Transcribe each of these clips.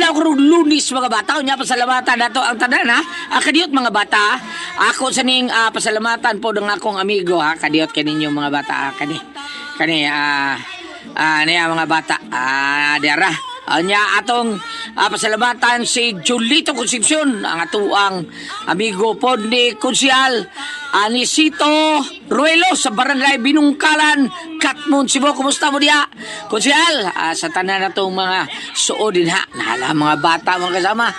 Adlaw karong Lunes, mga bata. Unya pasalamatan nato ang tanan, ha. Kadiyot, mga bata. Ako sa ning pasalamatan po ng akong amigo, ha. Kadiyot kaninyo, mga bata, ha. Kani kani niya, mga bata. Diara. Anya atong pasalamatan si Julito Concepcion, ang atuang amigo po ni Konsyal Anisito Ruelo sa Barangay Binungkalan, Katmon, Cebu. Kumusta mo diya, Konsyal? Sa tanan natong mga suod din, ha. Nahala mga bata, mga kasama.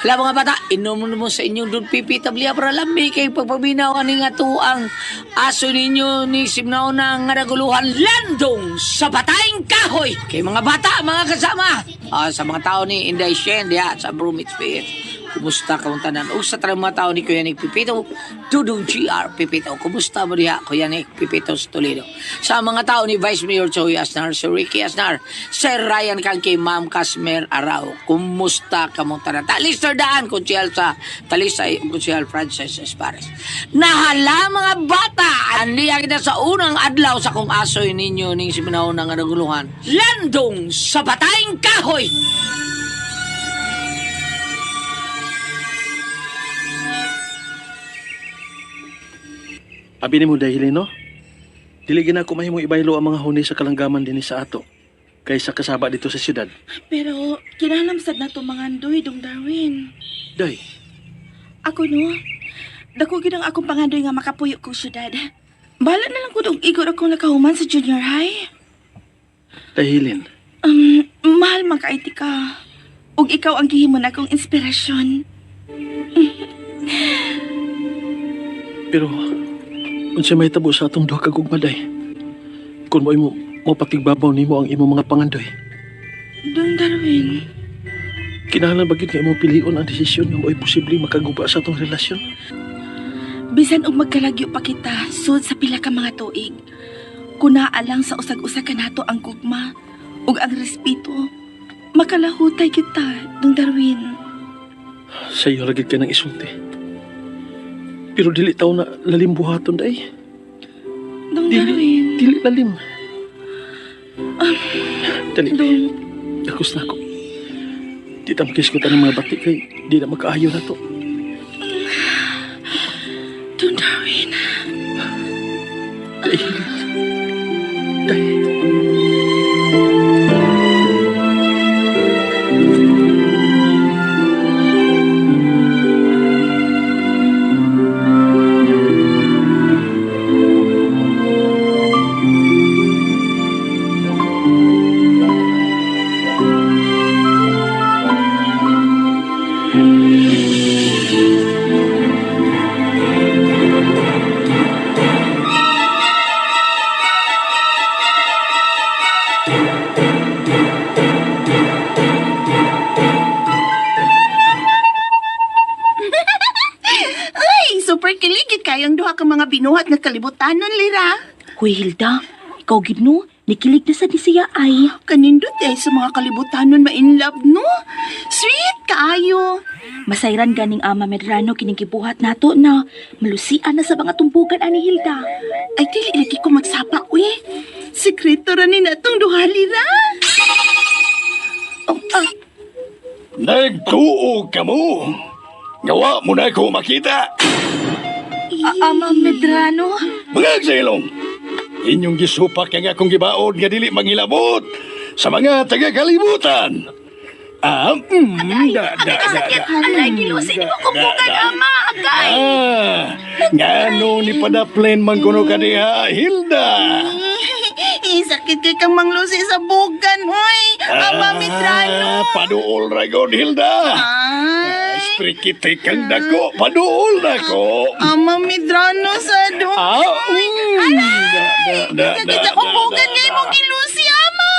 Hala mga bata, inom mo sa inyong dun pipi tabliya para lami kay pagpaminaw ani nga tuang aso ninyo ni Simnaw na nga naguluhan landong sa patayng kahoy. Kay mga bata, mga kasama. Sa mga tao ni Inday Shen diha sa Brumits PH. Kumusta ka mong tanan? O sa tanang mga tao ni Kuya Nick Pipito, Dudong GR Pipito. Kumusta mo diha, Kuya Nick Pipito sa Toledo? Sa mga tao ni Vice Mayor Joey Asnar, Sir Ricky Asnar, Sir Ryan Kangki, Ma'am Casmer Arao. Kumusta ka mong tanan? Talister Daan, Kunsyal sa Talisay, Kunsyal Francis Espares. Nahala mga bata! Anliya kita sa unang adlaw sa kung asoy ninyo ning siminaw ng naguluhan. Landong sa patayng kahoy! Abi nimo dahil no? Dili gina ko mahimong ibaylo ang mga huni sa kalanggaman dinhi sa ato kaysa kasaba dito sa syudad. Pero kinahanglan sad nato mangandoy, Dong Darwin. Day, Ako no, dako gid ang akong pangandoy nga makapuyo kog syudad. Bahala na lang ko dong igor akong nakahuman sa junior high. Dahilin. Mahal man kaiti ka. Ug ikaw ang gihimo na akong inspirasyon. Pero unsa may tabo sa atong duha ka gugma, day? Kung mo imo mopatigbabaw nimo ang imong mga pangandoy. Dong Darwin, Kinahanglan ba gyud nga imong pilion ang desisyon nga mo'y posible makaguba sa atong relasyon? Bisan og magkalagyo pa kita sud sa pila ka mga tuig, kunaa lang sa usag-usa kanato ang gugma ug ang respeto, makalahutay kita, Dong Darwin. Sa iyo lagi ka ng isulti. Pero dili taw na lalim buhaton, day. Dong Dili, Darwin. dili lalim. Dali, Dong, dakos na ako. Di ta makisgot ang mga bati kay di na makaayo na to. Dong Darwin. Day, day. Ay, super kiligid kayong duha ka mga binuhat nga kalibutanon, Lira. Huy, Hilda, ikaw gid no, nikilig na sad ni siya ay. Kanindot ay sa mga kalibutanon ma-in love, no? Sweet kaayo. Masayran ganing Ama Medrano kining gibuhat nato na malusian na sa mga tumbukan ani Hilda. Ay, dili lagi ko magsapa, uy. Sekreto ra ni natong duha, Lira. Oh, ah, Nagtuo ka mo. Gawa mo na ko makita. Ama Medrano, Mga sa ilong. Inyong gisupak ang akong gibaod nga dili mangilabot sa mga taga-kalibutan. Ah, da, da, da, da. Alay, gilusin mo kumbugan, Ama, agay. Ah, ngano ni padaplin man kuno ka diha, Hilda? Eh, sakit kay kang manglusi sa bugan, hoy. Ama Medrano. Ah, paduol ra gud, Hilda. Ay, Sprikite kang dako, paduol na ko. Ama Medrano sa do. Ah, da, da, da, Sakit da, sa kumbugan da, nga da. imong gilusi, Ama.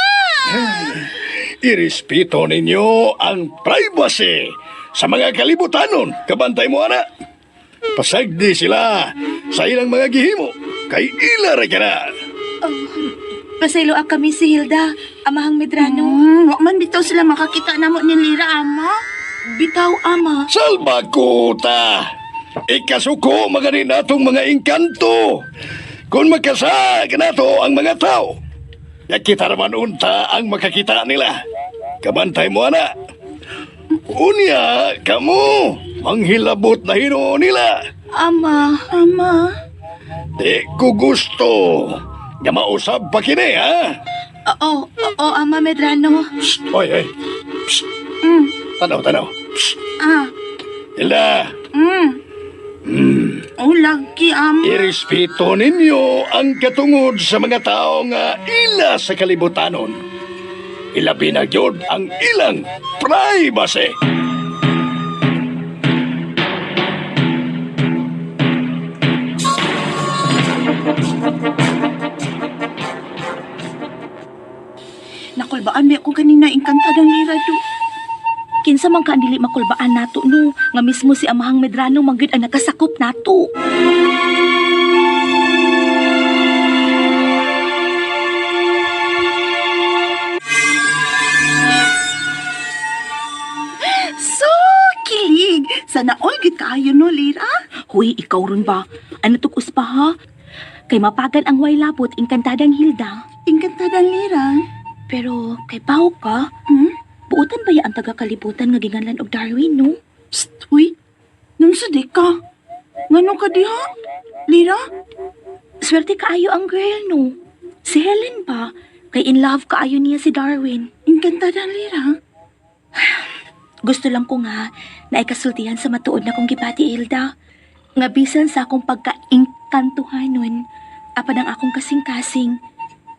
Irespeto ninyo ang privacy sa mga kalibutanon. Kabantay mo, ana. Pasagdi sila sa ilang mga gihimo. Kay ila ra ka na. Pasaylo kami si Hilda, Amahang Medrano. Wa man bitaw sila makakita namo ni Lira, Ama. Bitaw, Ama. Salba ko ta. Ikasuko magani natong mga engkanto. Kung makasag nato ang mga tao, yakita raman unta ang makakita nila. Kabantay mo, ana. Unya, kamo, manghilabot na hinuon nila. Ama, ama. Di ko gusto. Nga mausab pa kini, ha? Oo, oo, Ama Medrano. Psst, oy, oy. Psst. Tanaw, tanaw. Psst. Ah, Hilda, Oh, lagi, ama. irespeto ninyo ang katungod sa mga tao nga ila sa kalibutanon. Ilabi na gyud ang ilang privacy. Nakulbaan ba ako kanina engkantadang Lira do. Kinsa man ka ang dili makulbaan nato no, nga mismo si Amahang Medrano man gyud ang nakasakop nato. So, kilig. Sana all gid kaayo no, Lira. Huy, ikaw ron ba? Ano tug uspa ha? Kay mapagan ang way labot engkantadang Hilda. Engkantadang Lira. Pero kay bawo ka, Hmm? buotan ba ya ang taga-kalibutan nga ginganlan og Darwin no? Psst, uy. Nung sa di ka. Ngano ka diha? Lira? Swerte kaayo ang girl no. Si Helen ba? Kay in love kaayo niya si Darwin. Engkantadang Lira. Gusto lang ko nga na ikasultihan sa matuod na kong gibati, Hilda. Nga bisan sa akong pagka-inkantuhanon, apan ang akong kasing-kasing,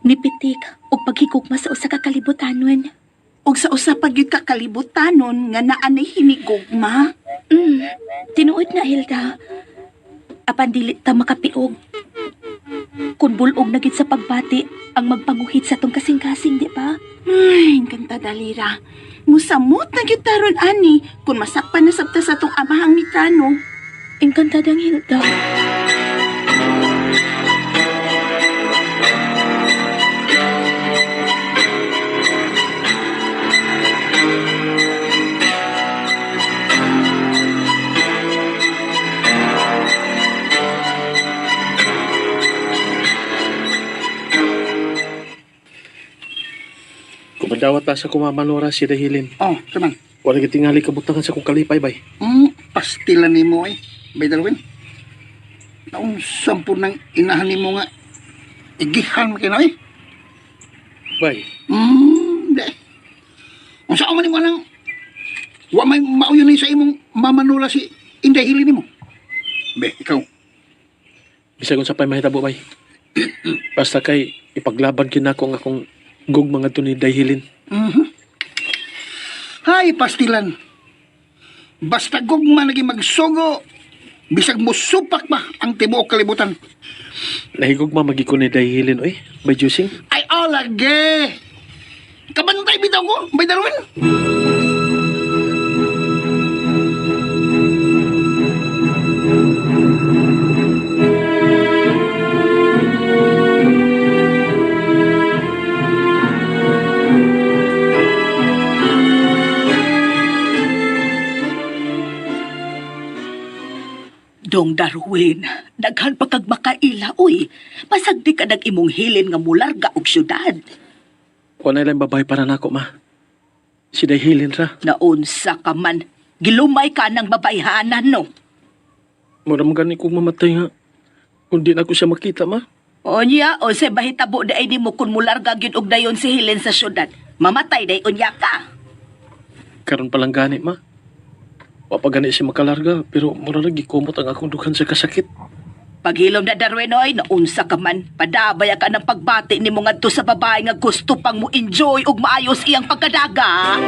nipitik og paghigugma sa usa ka kalibutanon. Og sa usa pa gyud ka kalibutanon nga naa nay hinigugma. Tinuod na, Hilda. Apan dili ta makapiog. Kun bulog na gid sa pagbati ang magpanguhit sa tong kasing-kasing, di ba? Ay, engkantada Lira. Musamot na gyud taron ani kung masakpan na sabta sa tong amahang Mitrano. Engkantadang Hilda. Kumadawat ta sa kumamanora si Dahilin. Oh, saman. Wala gitingali kabutangan sa kong kalipay bay. Pastila nimo eh. Bay Darwin. Naong sampo ng inahan nimo nga igihan mo kina eh. Bay, Di. Unsa man nimo nang wa may mauyon ni sa imong mamanula si Inday Hili nimo. Be, ikaw. bisag unsa pa'y mahitabo bay. Basta kay ipaglaban kinako ang akong gugma ngadto ni Dahilin. Mhm. Hay, pastilan. Basta gugma lagi magsugo, bisag musupak pa ang tibuok kalibutan. Nahigugma magi ko ni Dahilin oy, bay Jusing. Ay, oh, lagi! Kabantay bitaw ko, Bay Darwin. Dong Darwin, daghan pa kag makaila uy. Pasagdi ka nag imong hilin nga mularga og syudad. Wa na lang babae para nako ma. Si Dahilin ra. Naunsa ka man, gilumay ka ng babayhanan no. Mura man gani kong mamatay nga. Kung di na ko siya makita ma. Unya, o sa bahitabo na ay nimo kung mularga gyud og dayon si Helen sa syudad. Mamatay day unya ka. Karon pa lang gani ma. Wa pa gani siya makalarga pero mura ra gikumot ang akong dughan sa kasakit. Paghilom na Darwin oy, naunsa ka man. Padabaya ka ng pagbati nimo ngadto sa babae nga gusto pang mo enjoy og maayos iyang pagkadaga.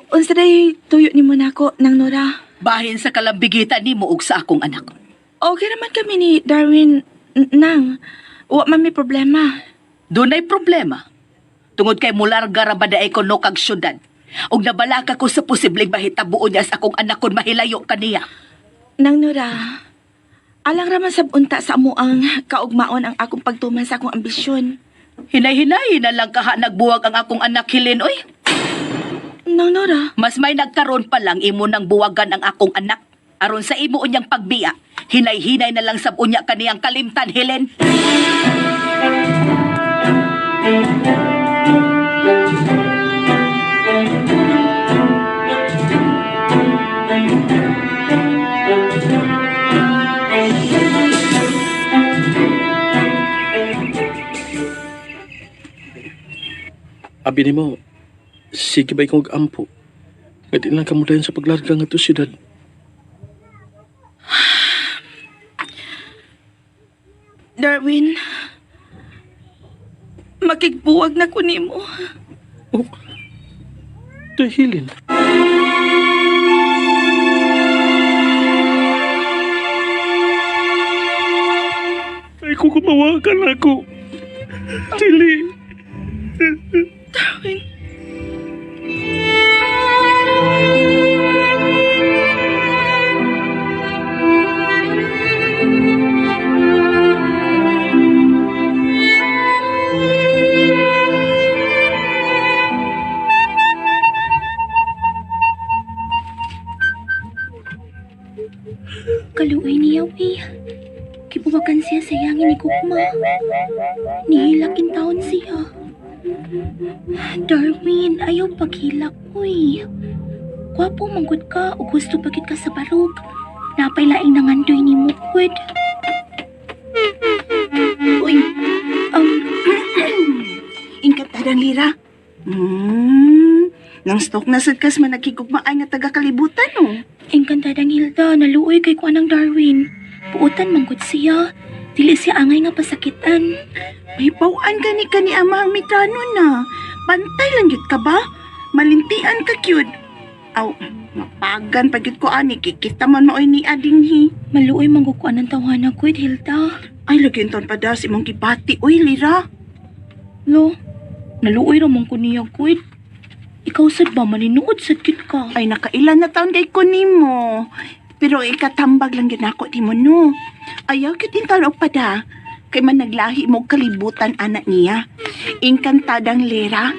Unsa day Tuyo ni mo nako nang Nora. Bahin sa kalambigitan nimo og sa akong anak. Okay naman kami ni Darwin nang. Wa man may problema. Dunay problema. Tungod kay mularga ra ba daay ko no kag syudad. Og nabalaka ko sa posibleng mahitabuon niya sa akong anak kon mahilayo kaniya. Nang Nora, Alang raman sab unta sa amo ang kaugmaon ang akong pagtuman sa akong ambisyon. Hinay-hinay na lang kaha nagbuwag ang akong anak Helen oy. Nang Nora, Mas may nagkaroon pa lang imo nang buwagan ang akong anak. Aron sa imo unyang pagbiya, hinay-hinay na lang sab unya kaniyang kalimtan Helen. Abi nimo, sige ba ikaw ampo? Nga di lang kamudayon sa paglarga nga to siyudad. Darwin, makigbuwag na ko nimo. Oh, dahilin. Ay, kung kumawakan ako. Dili. Darwin. Kaluoy niya, uy. Kibuwagan siya sa yangin ni Gugma. Nihilak in taon siya. Darwin, ayaw paghilak, uy. Gwapo manggod ka o gusto pagit ka sa barog. Napay laing nangandoy ni Mukod. Uy, Inkantadang lira. Nang stok na sad kas man nagkigugmaay nga taga kalibutan no. Engkantadang Hilda, naluoy kay kuan ang Darwin. Puotan manggod siya. Dili siya angay nga pasakitan. May bawaan gani ka ni Amang Mitrano na. Bantay lang yun ka ba? Malintian ka cute. Aw, mapagan pa gyud ko ani kikita man maoy ni adinhi. Maluoy manggod kuan ang tawhana ko, Hilda. Ay lagi taon pa das imong gibati oy lira. Lo, naluoy ra man ko niya, Kuid. Ikaw sad ba maninuod sad gid ka? Ay nakailan na taon kay ko nimo. Pero ikatambag lang gyud nako nimo no. Ayaw gyud intaon og pada. Kay man naglahi mo og kalibutan anak niya. Inkantadang lira.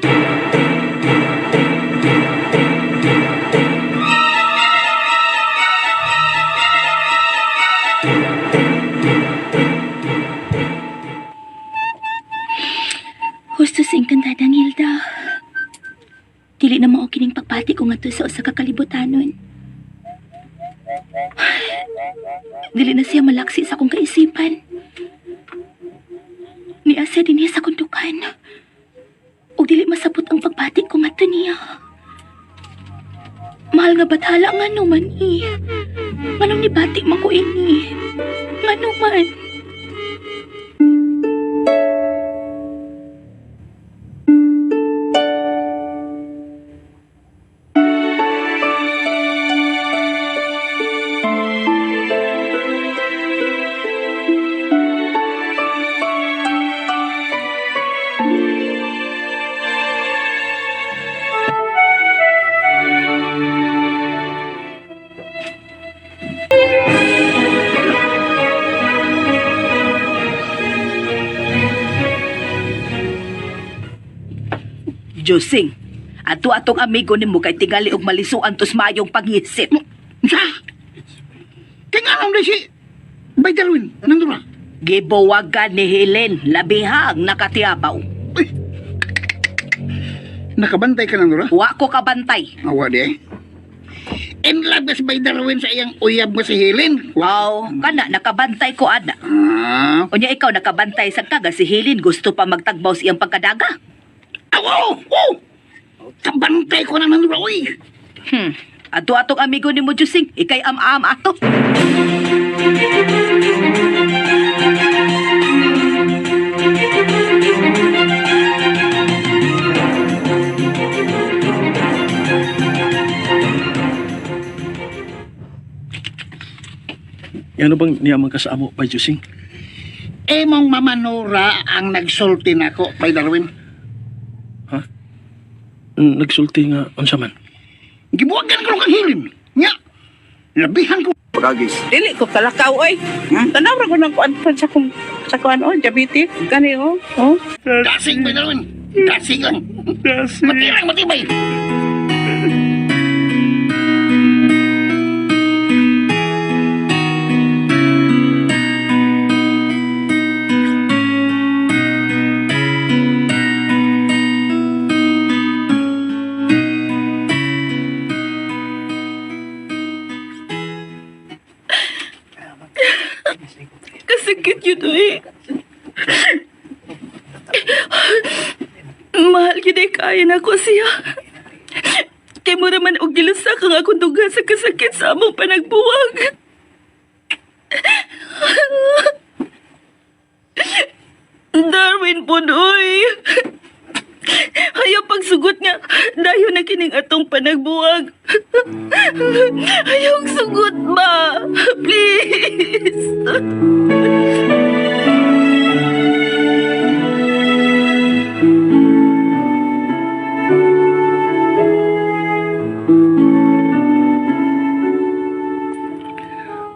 Husto sa engkantadang Hilda. Dili na mao kining pagpati ko ngadto sa usa ka kalibutanon. Dili na siya malaksi sa akong kaisipan. Niasa din niya sa kundukan. Ug dili masabot ang pagbati ko ngadto niya. Mahal nga bathala nga naman eh. Manong nibati man ko ini. Ngano man. Josing, ato atong amigo nimo kay tingali og malisuan tos maayong pangisip. Unsa? Kay nga di si Bay Darwin, nandura. Gibuwagan ni Helen, labihang nakatiabaw. Uy. Nakabantay ka nandura? Wa ko kabantay. Awa di eh. In love ka si Bay Darwin sa iyang uyab mo si Helen. Wow, kana nakabantay ko ana. Ah. Unya ikaw nakabantay sa kaga si Helen gusto pa magtagbaw sa iyang pagkadaga. Awo! Oh! Kabantay ko na nandura, uy. Ato atong amigo nimo Jusing, ikay am-am ato. Ano bang niyaman ka sa amo, Bay Jusing? Emong Mama Nora ang nagsulti nako, Bay Darwin. Nagsulti nga, unsa man. Gibuwagan ko kang Helen. Nya, labihan ko Pagagis. Dili ko kalakaw oy. Tanaw ra ko nang kuan pa sa kong sa kuan oh, diabetes kani oh. Oh. Dasig ba naman? Dasig lang. Dasig. Matirang matibay. Kasakit yun, uy. Mahal yun ay kaya na ko siya. Kay mo naman og gilusak ang akong duga sa kasakit sa among panagbuwag. Darwin po, uy. Ayaw pagsugot nga, dayon na kining atong panagbuwag. Ayaw sugot ba? Please.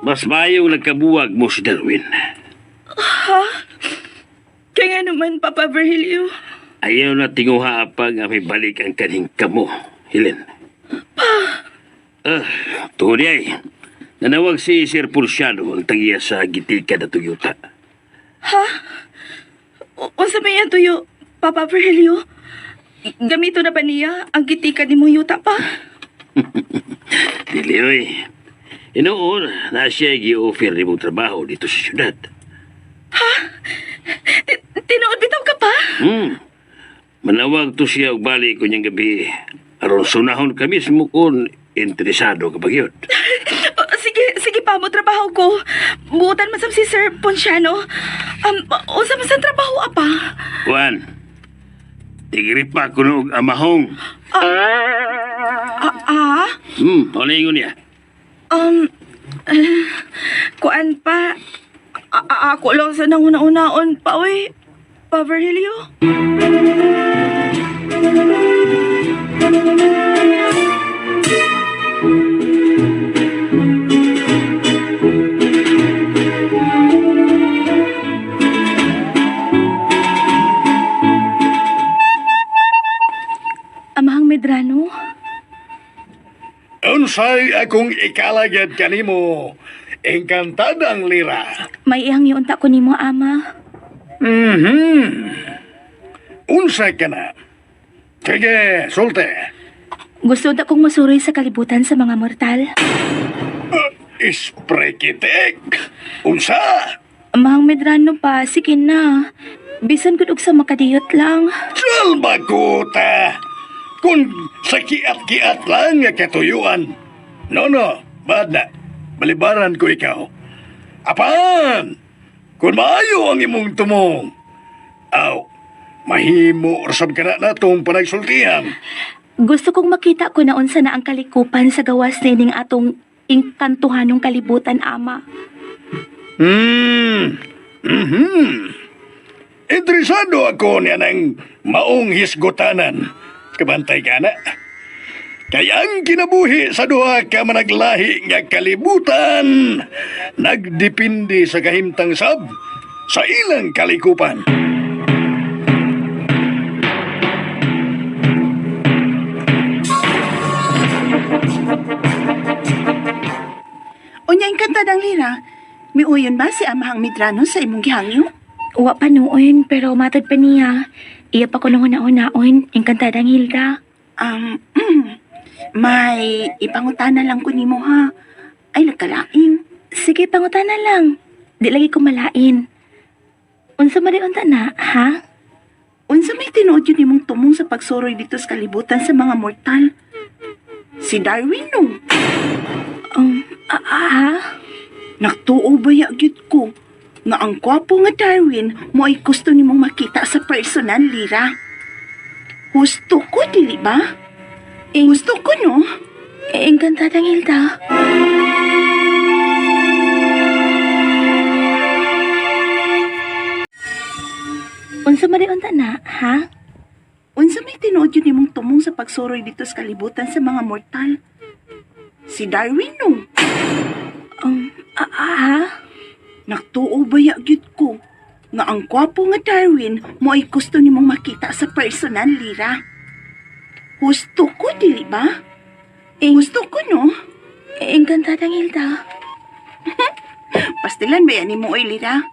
Mas mayo nagkabuwag mo si Darwin. Kaya nga naman, Papa Virgilio. Ayaw na tinguha pa nga may balik ang kaning kamo, Helen. Pa! Tuhod ay. Nanawag si Sir Pulsiano ang tagiya sa gitika na Toyota. Unsa may yan tuyo, Papa Virgilio? Gamito na ba niya ang gitika ni mo yuta pa? Dili, oy. Inoon, na siya gi-offer ni mong trabaho dito sa syudad. Tinuod bitaw ka pa? Manawag to siya og balik kunyang gabi. Aron sunahon kami mismo kung interesado ka ba yun. O, sige, sige pa mo trabaho ko. Buutan man sab si Sir Ponciano. Unsa man sa trabaho apa? Juan, tigri pa kuno og amahong. Ah, ah? Ano ingon niya? Eh, kuan pa. Ako lang sa nanguna-unaon pa, oy. Pa Virgilio? Amahang Medrano, Unsay akong ikalagad kanimo, engkantadang lira. may iyang iunta ko nimo, Ama. Unsay ka na? Sige, sulte. Gusto unta kong masuroy sa kalibutan sa mga mortal. Isprekitik. Unsa? Amahang Medrano pa, sige na. Bisan gud og sa makadiyot lang. Salbakuta! Kung sa kiat-kiat lang nga katuyuan. No, no, bad na. Balibaran ko ikaw. Apan! Kung maayo ang imong tumong, aw, mahimo rasab ka na natong panagsultihan. Gusto kong makita ko na unsa na ang kalikupan sa gawas nining atong engkantuhanong kalibutan, Ama. Interesado ako niya ng maong hisgutanan. Kabantay ka na. Kaya ang kinabuhi sa duha ka managlahi nga kalibutan, nagdepende sa kahimtang sab sa ilang kalikupan. Unya engkantadang lira. Miuyon ba si Amahang Midrano sa imong gihangyo? Wa pa noon, pero matod pa niya. Iya pa ko nung una-unaon, engkantadang Hilda. Um, may ipangutana lang ko nimo ha. Ay nagkalaing. Sige, pangutana lang. Di lagi ko malain. Unsa man unta na, ha? Unsa may tinuod yun nimong tumong sa pagsuroy dito sa kalibutan sa mga mortal? Si Darwin no. Ha? Nagtuo ba ya gyud ko nga ang gwapo nga Darwin mo ay gusto nimong makita sa personal lira. Gusto ko, dili ba? Gusto ko, no? Engkantadang Hilda. Unsa man unta na, ha? Unsa may tinuod yun nimong tumong sa pagsuroy dito sa kalibutan sa mga mortal? Si Darwin, no? Natuubaya gyud ko nga ang gwapo nga Darwin mo ay gusto nimong makita sa personal, Lira. Gusto ko, dili ba? Gusto ko, no? Engkantadang Hilda. Pastilan ba yan nimo, oy, Lira?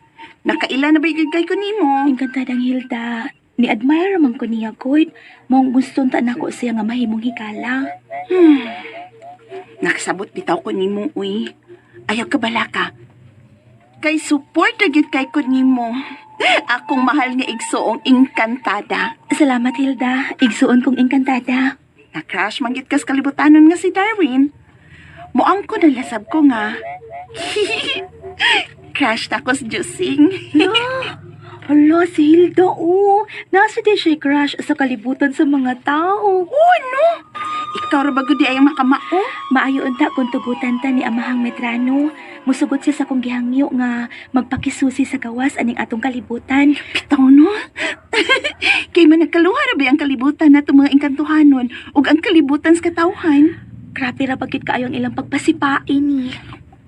Nakaila na ba yung kay ko nimo? Engkantadang Hilda. Ni-admire man ko niya, good. Mong gusto ta nako siya nga mahimong higala. Nakasabot bitaw ko nimo, uy. Ayaw ka balaka. Kay support na gyud kay ko nimo. Akong mahal nga igsoong engkantada. Salamat, Hilda. Igsuon kong engkantada. Na-crush man gyud kas kalibutanon nga si Darwin. Moang ko nalasab ko nga. Crush na ko sa Jusing. Hala, si Hilda, oh. Nasa di siya crush sa kalibutan sa mga tao. Oh, no! Ikaw ra ba gud di ay makamao? Maayo unta kung tugutan ta ni Amahang Medrano. Musugot siya sa kong gihangyo nga magpakisusi sa gawas aning atong kalibutan. Bitaw, no? Kay man nagkaluha ra ba ang kalibutan nato mga engkantuhanon ug ang kalibutan sa katawhan? Grabe ra bagit kaayo ang ilang pagpasipain ni.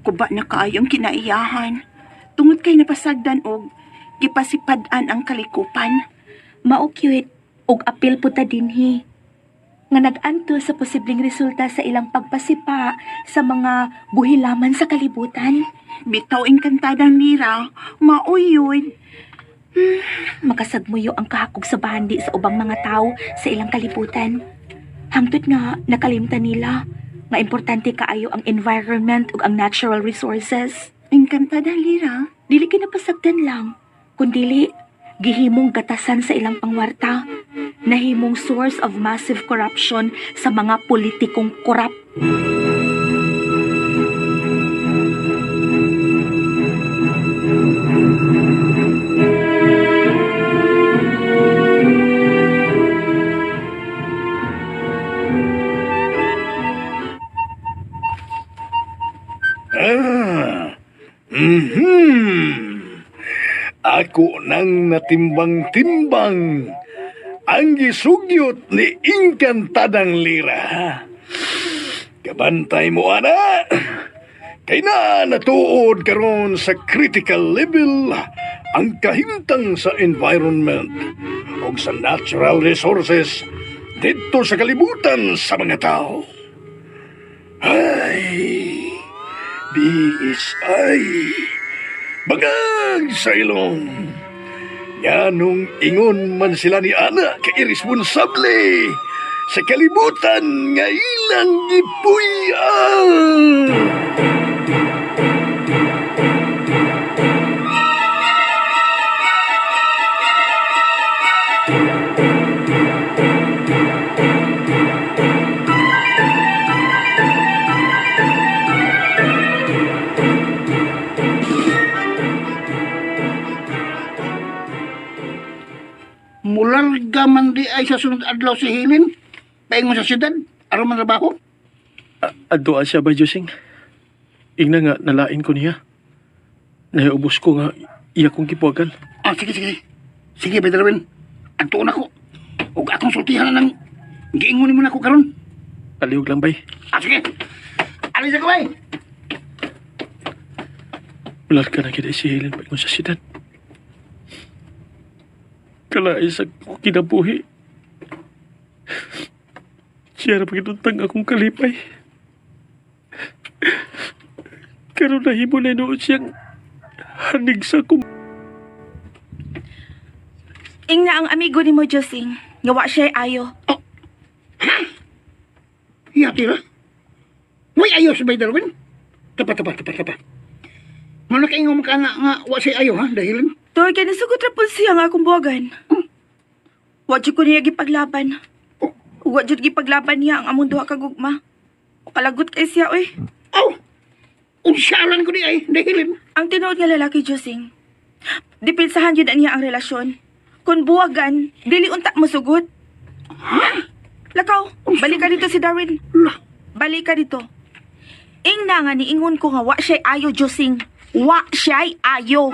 Kuba na kaayong kinaiyahan. Tungod kay napasagdan og gipasipad-an ang kalikupan. Mao cute og apil po ta dinhi nga nag-anto sa posibleng resulta sa ilang pagpasipa sa mga buhilaman sa kalibutan. Bitaw engkantadang Lira, maoy yun. Makasagmuyo ang kahakog sa bahandi sa ubang mga tao sa ilang kalibutan. Hangtod nga nakalimtan nila nga importante kaayo ang environment ug ang natural resources. Engkantadang Lira. Dili kinapasagdan lang, kundili gihimong gatasan sa ilang pangwarta, nahimong source of massive corruption sa mga politikong korap. Ah, Ako nang natimbang-timbang ang gisugyot ni Inkantadang Lira. Kabantay mo, ana. Kay na natuod karon sa critical level ang kahimtang sa environment o sa natural resources dito sa kalibutan sa mga tao. Ay, BSI, bagag sa ilong. Nganong ingon man sila ni Ana kay irresponsable sa kalibutan nga ilang gipuy-an. Mularga man di ay sa sunod adlaw si Helen. Paingon sa syudad, aron man trabaho. Adtoa siya ba, Jusing? Ingna nga, nalain ko niya. Nahiubos ko nga, iya kong gipuagan. Ah, sige, sige. Sige, Bay Darwin. Adtuon ako. Ug akong sultihan na ng giingon nimo nako karon. Palihog lang, bay. Ah, sige. Alis ako, bay. Mularga na kita si Helen paingon sa siyudad. Kalain sa kinabuhi. Siya na pagituntang akong kalipay. Pero nahimo na noon siyang hanig sa akong. Ingna ang amigo ni mo, Josing. Nga wa siya ayo. Hiyati ra. Way ayos, Bay Darwin. Tapa, tapa, tapa, tapa. Mano kaingon mo ka na nga wa siya ayo, ha, dahilan? Tuwag kay nasugot ra pud siya nga akong buwagan. Wa jud ko niya gipaglaban. Wa jud gipaglaban niya ang among duha ka gugma. Kalagot kay siya oy. Aw! Unsalan ko di ay, dahilan. Ang tinuod nga lalaki, Josing. Dipinsahan jud na niya ang relasyon. Kung buwagan, dili unta mosugot. Lakaw, balik ka dito si Darwin. Lah, Balik ka dito. Ingna nga niingon ko nga wa siya'y ayo, Josing. Wa siya'y ayo.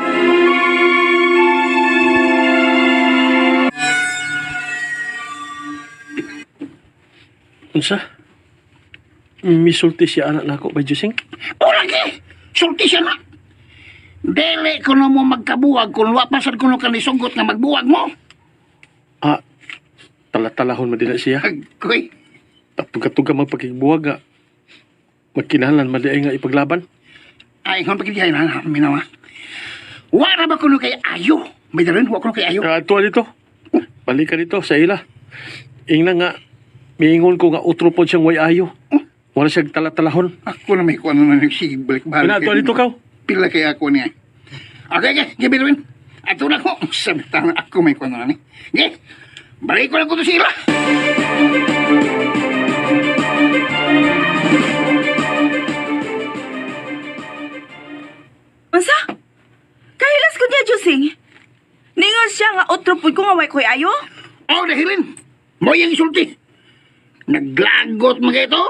Unsa? Misulti siya anak nako ba, Jusing? O lagi! Sulti siya na! Dili ko na mo magkabuwag kung wa pa sad kuno ka nisugot nga magbuwag mo. Ah, tala-talahon man din na siya. Agoy. Tatuga-tuga magpakigbuwag nga. Magkinahanglan man di ay nga ipaglaban. Ay, kung pagkidihay na, minawa. Wa ra ba kuno kay ayo? May darin, wa kuno kay ayo. Ah, tuwa dito. Balik ka dito sa ila. Ingna nga, miingon ko nga utro po siyang way ayo. Wala siyang tala-talahon. Ako na may kuno na nagsige balik-balik. Wala, tuwa dito kaw. Pila kay ako niya. Okay, okay, gabi rin. Ato na ko. Sabi na ako may kuno na ni. Okay, balik ko lang ko to sila. Unsa? Kahilas ko niya, Jusing. Ningon siya nga otro pud ko nga way koy ayo. Oh, dahilin. Mo yung isulti. Naglagot mga ito.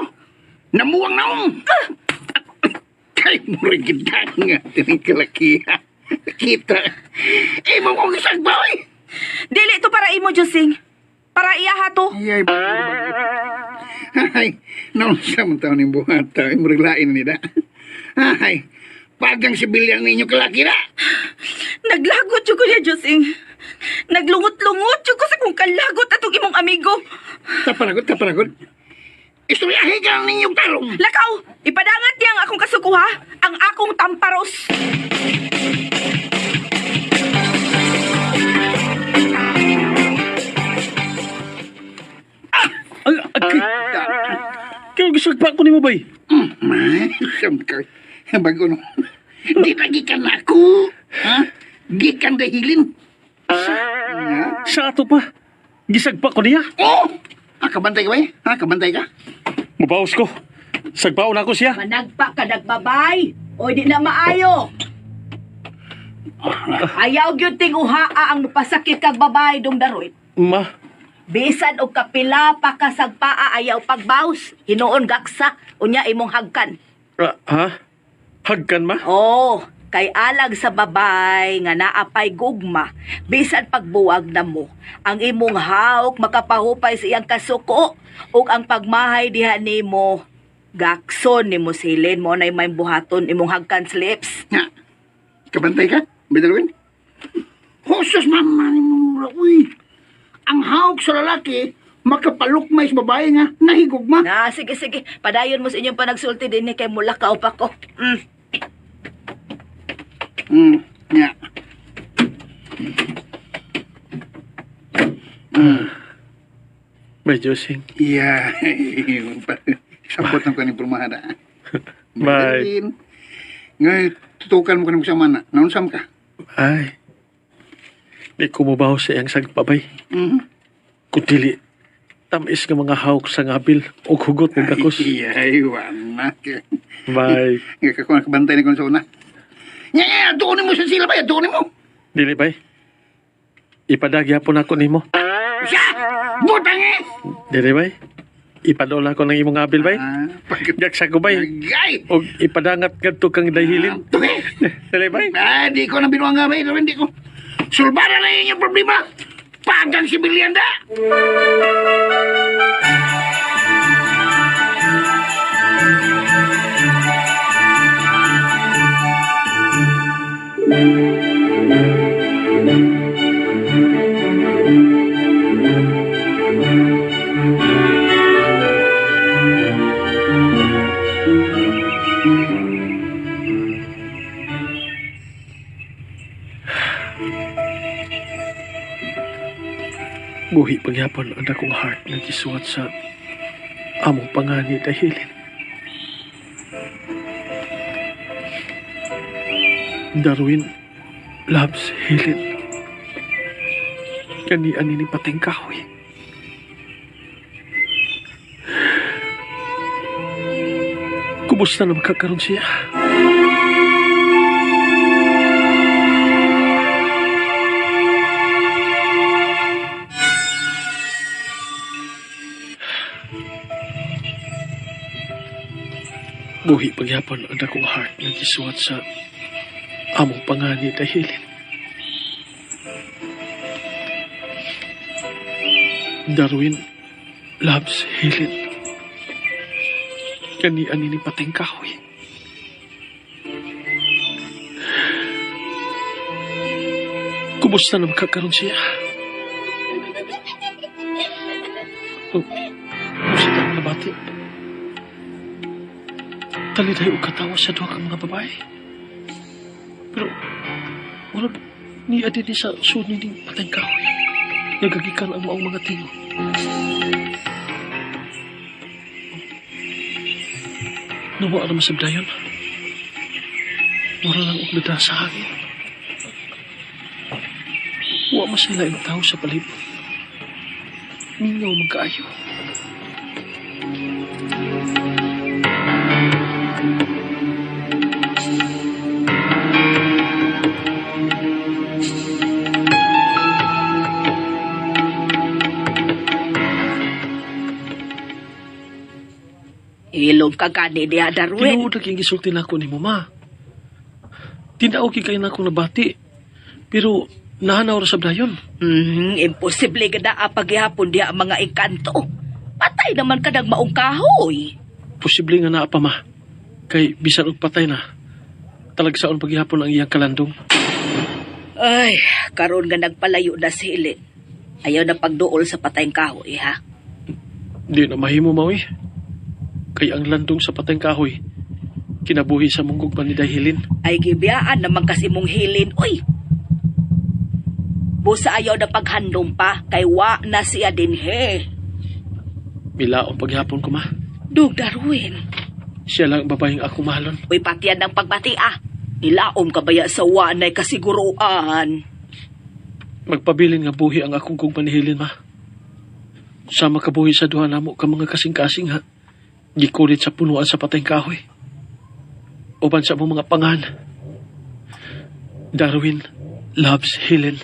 Namuwang naong. Kay mo rin kita nga. Tinigkalaki. Kita. Eh, mo kong isang bawi. Dili to para imo, Jusing. Para iya ha to. Ay, ay, bago, bago. Ay, naunsa man taon yung buhata. Ay, murag lain nila. Ay, pagang sibilyan ninyo kalaki na. Naglagot jud ko niya, Jusing. Naglungot-lungot jud ko sa kong kalagot atong imong amigo. Taparagot, taparagot. Istoryahe ka lang ninyong talong. Lakaw, ipadangat niya ang akong kasukuha, ang akong tamparos. Ay, ay, kaya gusto pa ako ni mo bay. May, siyempre. Bago no. Di na gikan ako. Ha? Gikan dahilin. Ha? Sa ato pa. Gisagpa ko niya. Oh! Ah, kabantay ka ba eh? Ha, kabantay ka? Mubaos ko. Sagpaon ako siya. Managpa ka nagbabay. O di na maayo. Ayaw gyud ting uhaa ang nupasakit kag babay dong daroy. Ma, Bisan og kapila pa ka sagpaa ayaw pagbaws. Hinuon gaksa unya imong hagkan. ah, ha? Hagkan ma? Oh, kay alag sa babay nga naapay gugma, bisan pagbuwag na mo, ang imong hawk makapahupay sa iyang kasuko ug ang pagmahay diha nimo gakson nimo silin mo nay may buhaton imong hagkan slips. Nga. Kabantay ka? Bidalwin? Husos mama ni mo. Uy. Ang hawk sa lalaki, makapalukmay sa babae nga, nahigugma. Na sige sige, padayon mo sa inyong panagsulti dinhi kay mulakaw pa ko. Nga. May Josing. Yeah. Sapot ng kaning pulmahada. Bye. Bidalwin. Ngay, tutukan mo kanang sama na. Naunsam ka? Ay. Di ko mubaho sa iyang sagpabay. Mhm. Kung dili, tamis nga mga hawk sa ngabil o hugot ng gakos. Ay, wala. Bye. Nga ka kung nakabantay na kung sa una. Nga, nga, doon mo sa sila ba? Doon mo. Dili bay. Ipadagyapon ako nimo. Siya! Butang eh! Dili bay. Ipadola ko ng imong ngabil bay. Ah, pagkat... Gaksa ko bay. Ay! O ipadangat ngadto kang dahilin. Tuki! Dili bay. Ah, di ko na binuang nga ba? Hindi ko. Sulbara na inyong problema! Pagang sibilyan da! Buhi pagyapon ang akong heart nga gisuwat sa among pangani dahilin. Darwin loves Helen. Kani ani ni pating kahoy. Kumusta na makakaroon siya? Buhi pagyapon ang akong heart nga gisuwat sa among pangani dahilin. Darwin loves Helen. Kani ani ni pating kahoy. Kumusta na makakaroon siya? Oh, kumusta na nabati? Taliday og katawa sa duha ka mga babae. Pero, murag niya din sa suni ning patay kahoy. Nagagikan ang maong mga tingo. Nawa naman sa dayon. Mura lang og nada sa hangin. Wa man sila ang tao sa palibot. Mingaw man kaayo. Ilom ka gani diha, Darwin. Tinuod lagi ang gisulti nako ni mama. Tinaw kay kayo nako nabati. Pero nahanaw ra sa dayon. Imposible gada paghihapon diha ang mga engkanto. Patay naman ka maong kahoy. Posible nga naa pa ma. Kay bisan og patay na. Talagsaon paghihapon ang iyang kalandong. Ay, karon nga nagpalayo na si Helen. Ayaw na pagduol sa patayng kahoy, ha? Di na mahimo mawi. Kay ang landong sa patayng kahoy kinabuhi sa munggog man ni Dahilin. Ay gibiyaan naman kasi mong Helen, uy. Busa ayaw na paghandom pa, kay wa na siya dinhe. Milaong paghihapon ko ma. Dug Darwin. Siya lang ang babaeng ako mahalon. Uy, patian ng pagbati ah. Nilaom ka baya sa wanay kasiguruan. Magpabilin nga buhi ang akong kong panihilin ma. Sama kabuhi sa duha namo ka mga kasing-kasing ha. Gikulit sa punuan sa patayng kahoy. Uban sa among mga pangan. Darwin loves Helen.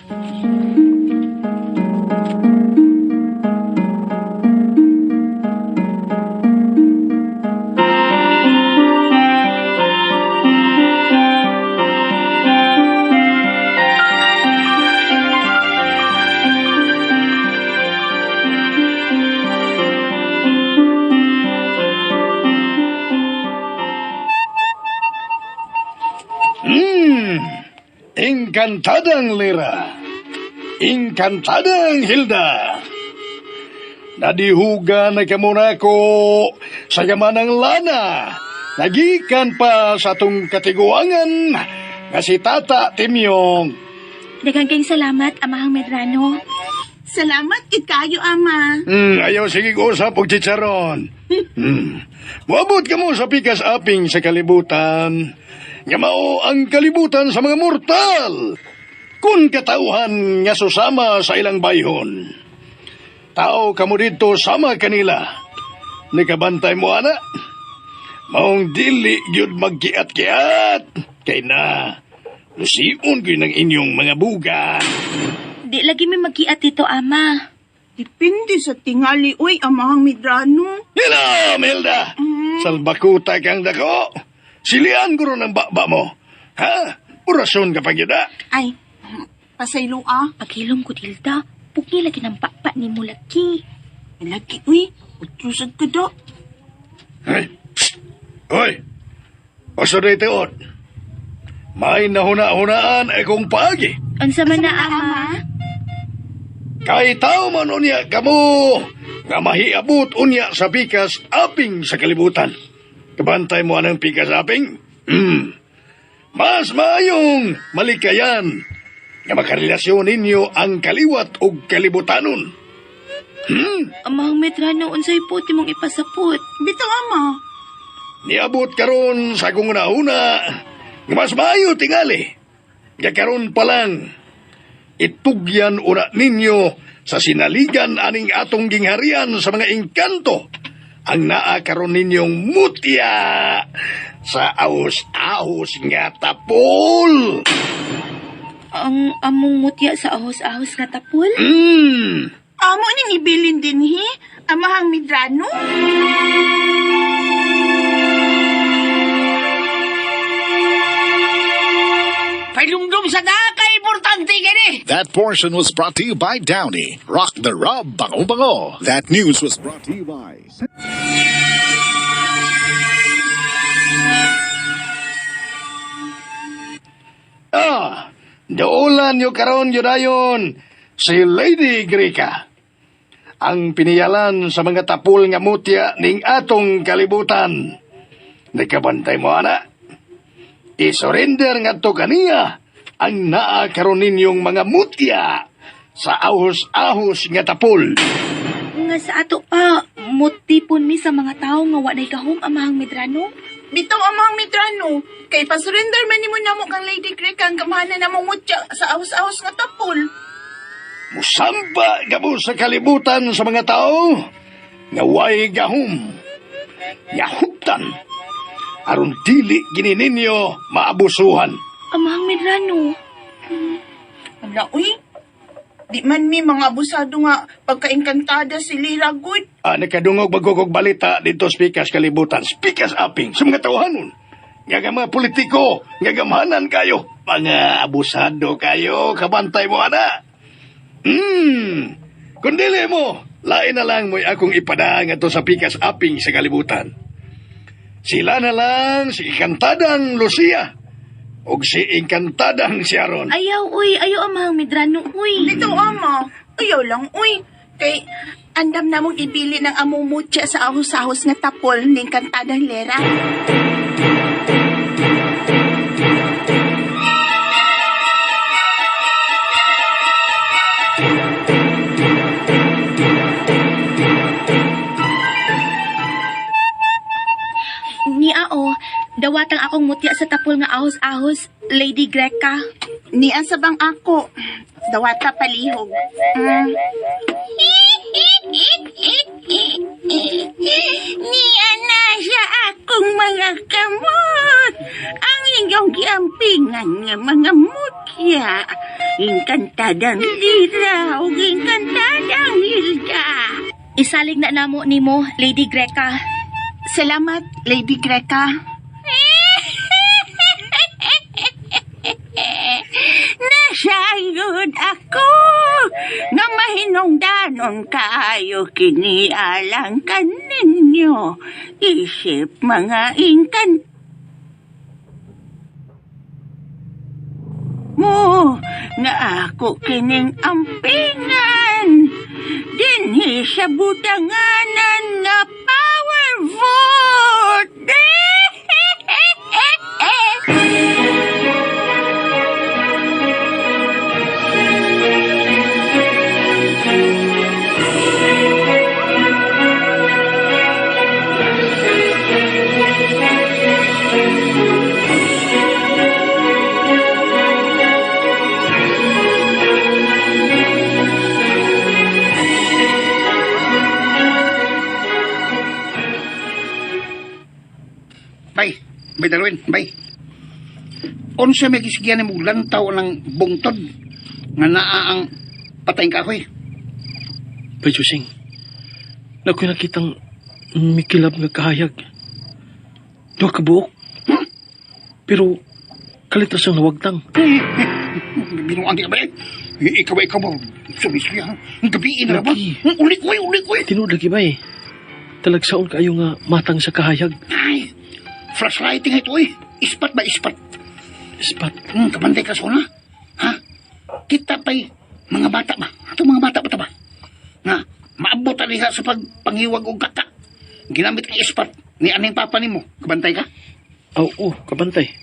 Engkantadang Lira. Engkantadang Hilda. Nadihuga na kamo nako sa yamanang lana. Nagikan pa sa atong katiguangan nga si Tata Timyong. Daghang kayong salamat, Amahang Medrano. Salamat gid kayo, ama. Ayaw sige usap og chicharon. Moabot kamo sa pikas aping sa kalibutan. Nga mao ang kalibutan sa mga mortal. Kun katauhan nga susama sa ilang bayhon. Tao kamo dito sama kanila. Nikabantay mo ana. Maong dili gyud magkiat-kiat. Kay na, lusion gyud ng inyong mga buga. Di lagi may magiat dito, Ama. Depende sa tingali, uy, amahang Midrano. Hello, Milda! Salbakuta kang dako. Silian ko ron ang baba mo. Ha? Orason ka pag yun, ah. Ay, pasaylo ah. Paghilom ko, Tilda. Pugi lagi ng pakpak ni mo lagi. Lagi, uy. Utrusad ka do. Hey. Psst. Hoy! Asa na itiot? May nahuna-hunaan ay kong paagi. Unsa man na, Ama? Kay tao man unya kamo nga mahiabot unya sa pikas aping sa kalibutan. Kabantay mo anang pikas aping? Mas maayong malikayan nga makarelasyon ninyo ang kaliwat og kalibutanon. Amahang Medrano, unsay puti mong ipasapot? Bitaw, ama. Niabot karon sa akong una-una nga mas maayo tingali. Nga karon pa lang itugyan una ninyo sa sinaligan aning atong gingharian sa mga engkanto ang naa karon ninyong mutya sa ahos-ahos nga tapol. Ang among mutya sa ahos-ahos nga tapol? Amo ning ibilin din, hi? Amahang Midrano? Pailumdum sa daka, importante kini. That portion was brought to you by Downy. Rock the Rub, Bango Bango. That news was brought to you by. Ah, Daulan nyo karon yudayon si Lady Greca. Ang piniyalan sa mga tapol nga mutya ning atong kalibutan. Nakabantay mo, ana. I-surrender ngadto kaniya ang naa karon ninyong mga mutya sa ahos-ahos nga tapol. Nga sa ato pa, mutipon mi sa mga tawo nga wa nay gahom, Amahang Medrano. Bitaw, Amang Medrano, kay pasurrender man nimo namo kang Lady Greca ang gamhanan namong mutya sa ahos-ahos nga tapol. Musamba gamo sa kalibutan sa mga tao nga way gahom, nga huptan, aron dili gini ninyo maabusuhan. Amahang Medrano. Ala, uy. Di man mi mga abusado nga pagkaengkantada si Lira good. Ah, nakadungog magugog balita dito speakers kalibutan, speakers aping sa mga tawhanon. Nga nga mga politiko, nga gamhanan kayo, mga abusado kayo, kabantay mo ana. Kung dili mo, lain na lang mo'y akong ipadaan ato sa pikas aping sa kalibutan. Sila na lang si Inkantadang Lucia o si Inkantadang Sharon. Ayaw, uy. Ayaw, Amahang Medrano, uy. Bitaw, Ama. Ayaw lang, uy. Kay andam namong ibili ng among mutya sa ahos-ahos nga tapol ning kantadang Lera. Ni ao, dawatang akong mutya sa tapol nga ahos-ahos, Lady Greca. Niya sa bang ako. Dawata palihog. Niya na siya akong mga kamot. Ang inyong giampingan nga mga mutya. Inkantadang Lira o inkantadang Hilda. Isalig na namo nimo, Lady Greca. Salamat, Lady Greca. Nasayod ako nga mahinungdanon kaayo kini alang kaninyo. Isip mga ingkan mo nga ako kining ampingan. Dinhi sa butanganan nga power vote. Bay, bay Darwin, bay. Unsa may gisigyan nimo lantaw ng bungtod nga naa ang patayng kahoy? Bay Jusing, nakoy nakitang mikilab nga kahayag. Duha ka buok. Pero kalitas ang nawagtang. Binuang di ka ba eh? Ikaw ba, ikaw ba? Sumisli ha? Ang gabi na ba? Lagi. Uli ko eh, uli ko eh. Tinuod lagi ba eh. Talagsaon kaayo nga matang sa kahayag. Ay, flashlighting ito eh. Ispat ba, ispat? Ispat. Kabantay ka sona. Ha? Kita pa'y mga bata ba? Ato mga bata ba ta ba? Nga, maabot ta diha sa pagpangiwag og kaka. Ginamit ang ispat ni aning papa nimo. Kabantay ka? Oo, kabantay.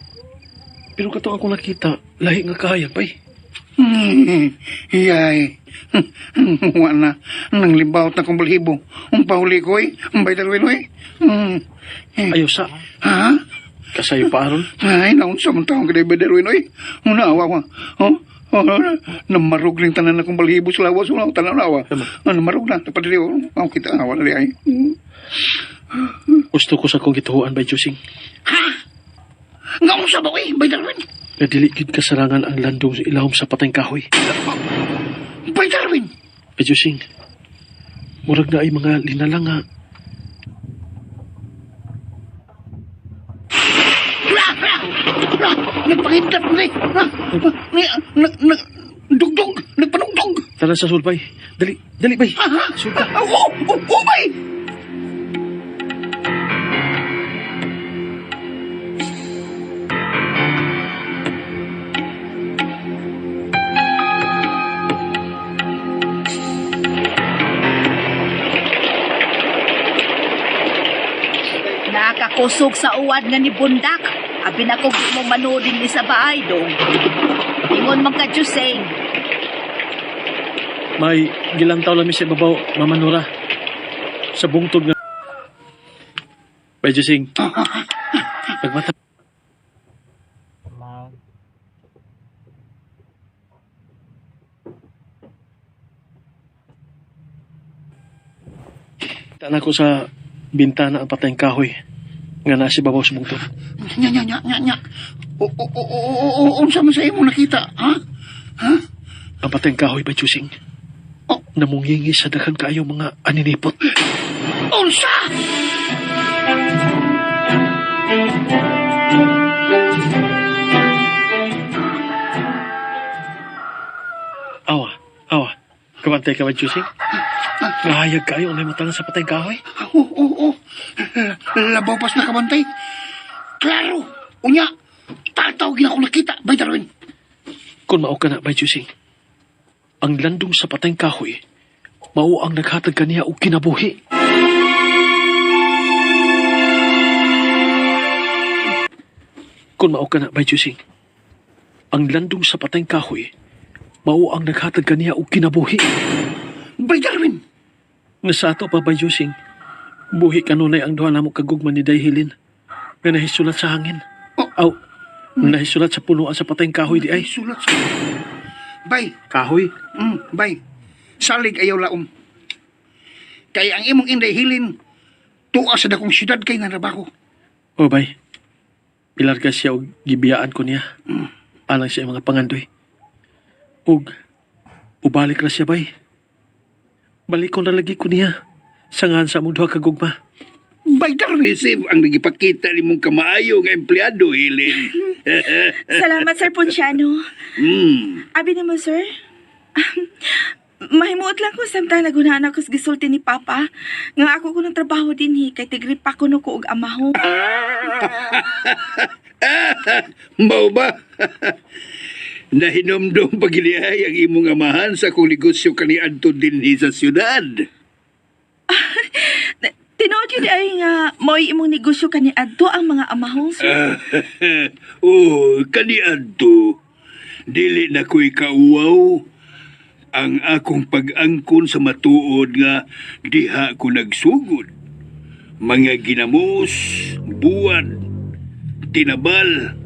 Pero katong akong nakita, lahi nga kahayag bay. Yay. Wala na. Nang libawt na kong balhibo. Ang pahuli ko eh. Ang bay Darwin eh. Ayaw sa. Ha? Kasayo pa aron. Ay, naunsa man taong kaday bay Darwin oy. Una, awa ko. Oh, oh, namarog lang tanan akong balhibo sa lawas. Una, tanan awa. Ah, namarog na. Napadiri, oh. Oh, kita, awa na di ay. Gusto ko sa akong gituhuan bay Jusing. Ha? Nga unsa ba oy, bay Darwin? Nga dili gyud kasarangan ang landong sa ilawom sa patayng kahoy. Bay Darwin! Bay Jusing, murag na ay mga linala nga. Ra, ra, ra, nagpangindot mo ni. Ra, ni, nag, nag, dugdug, nagpanugdog. Tara sa sulbay. Dali, dali bay. Ha, ha? Sulta. Oh, oh, oh, bay! Kusog sa uwad nga ni Bundak. Abi na kong di mo manood din sa bahay dong. Ingon man ka, Jusing. May gilantaw lami sa ibabaw, Mama Nora. Sa bungtod nga. Bay Jusing. Pagmata. Tana ko sa bintana ang patayng kahoy nga nasa ibabaw sa bungtod. Nya, nya, nya, nya, nya. O, o, o, o, o, o, unsa man sa imo nakita, ha? Ang patayng kahoy by Jusing. Oh. Namungingi sa daghan kaayo mga aninipot. Unsa? Awa, awa. Kabantay ka ba, Jusing? Nahayag kayo ang naimutang sa patayng kahoy? Oo, oo, oo. Labaw pas nakabantay. Klaro! Unya, tataw gina ko nakita, Bay Darwin. Kung mao ka na, Bay Jusing, ang landong sa patayng kahoy, mao ang naghatag kaniya og kinabuhi. Kung mao ka na, Bay Jusing, ang landong sa patayng kahoy, mao ang naghatag kaniya og kinabuhi. Bay Darwin! Nga sa ato pa, Bay Jusing, buhi kanunay ang duha namo kagugma ni Dayhilin nga nahisulat sa hangin. Oh. Aw, nahisulat sa punuan sa patayng kahoy di ay. Sulat sa... Bay, Kahoy? bay. Salig ayaw laom. Kay ang imong inday hilin, tuwa sa dakong syudad kay narabaho. O bay, pilarga siya og gibiyaan ko niya. Alang siya mga pangandoy. Ug, ubalik ra siya bay. Balik ko na lagi ko niya. Sangahan sa among duha ka gugma. Bay Darwin! Isip ang nagipakita ni mong kamaayo nga empleyado, Helen. Salamat, Sir Ponciano. Abi nimo, sir. Mahimuot lang ko samtang nagunaan ako sa gisulti ni Papa nga ako ko ng trabaho dinhi kay tigri pa kuno ko og amaho. Mao ba? Nahinomdom pagilihay ang imong amahan sa akong negosyo kaniadto dinhi sa siyudad. Tinuod yun ay nga mo'y imong negosyo kani adto ang mga amahong, sir. Oh, kaniadto. Dili na ko'y kauwaw. Ang akong pag-angkon sa matuod nga diha ko nagsugod. Mga ginamos, buwan, tinabal,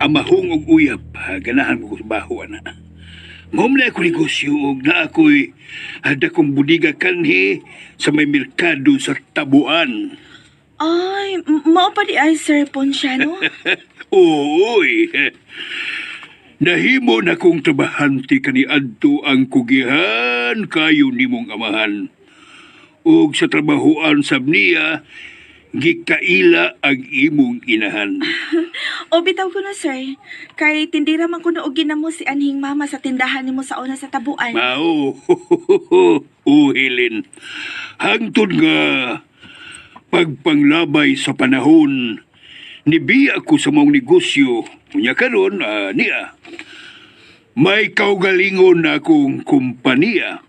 amahong og uyap. Ha, ganahan mo ko sa baho, ana. Mao man ako negosyo og na ako'y dakong budiga kanhi sa may merkado sa Tabuan. Ay, mao pa di ay Sir Ponciano. Ooy. Nahimo na kong trabahante kaniadto ang kugihan kayo nimong amahan. Ug sa trabahoan sab niya, gikaila ang imong inahan. O bitaw ko na, sir. Kay tindira man kuno og ginamo si anhing mama sa tindahan nimo sa una sa Tabuan. Mao, uhilin. Hangtod nga pagpanglabay sa panahon, nibiya ko sa mong negosyo. Unya karon, niya. May kaugalingon na akong kumpanya.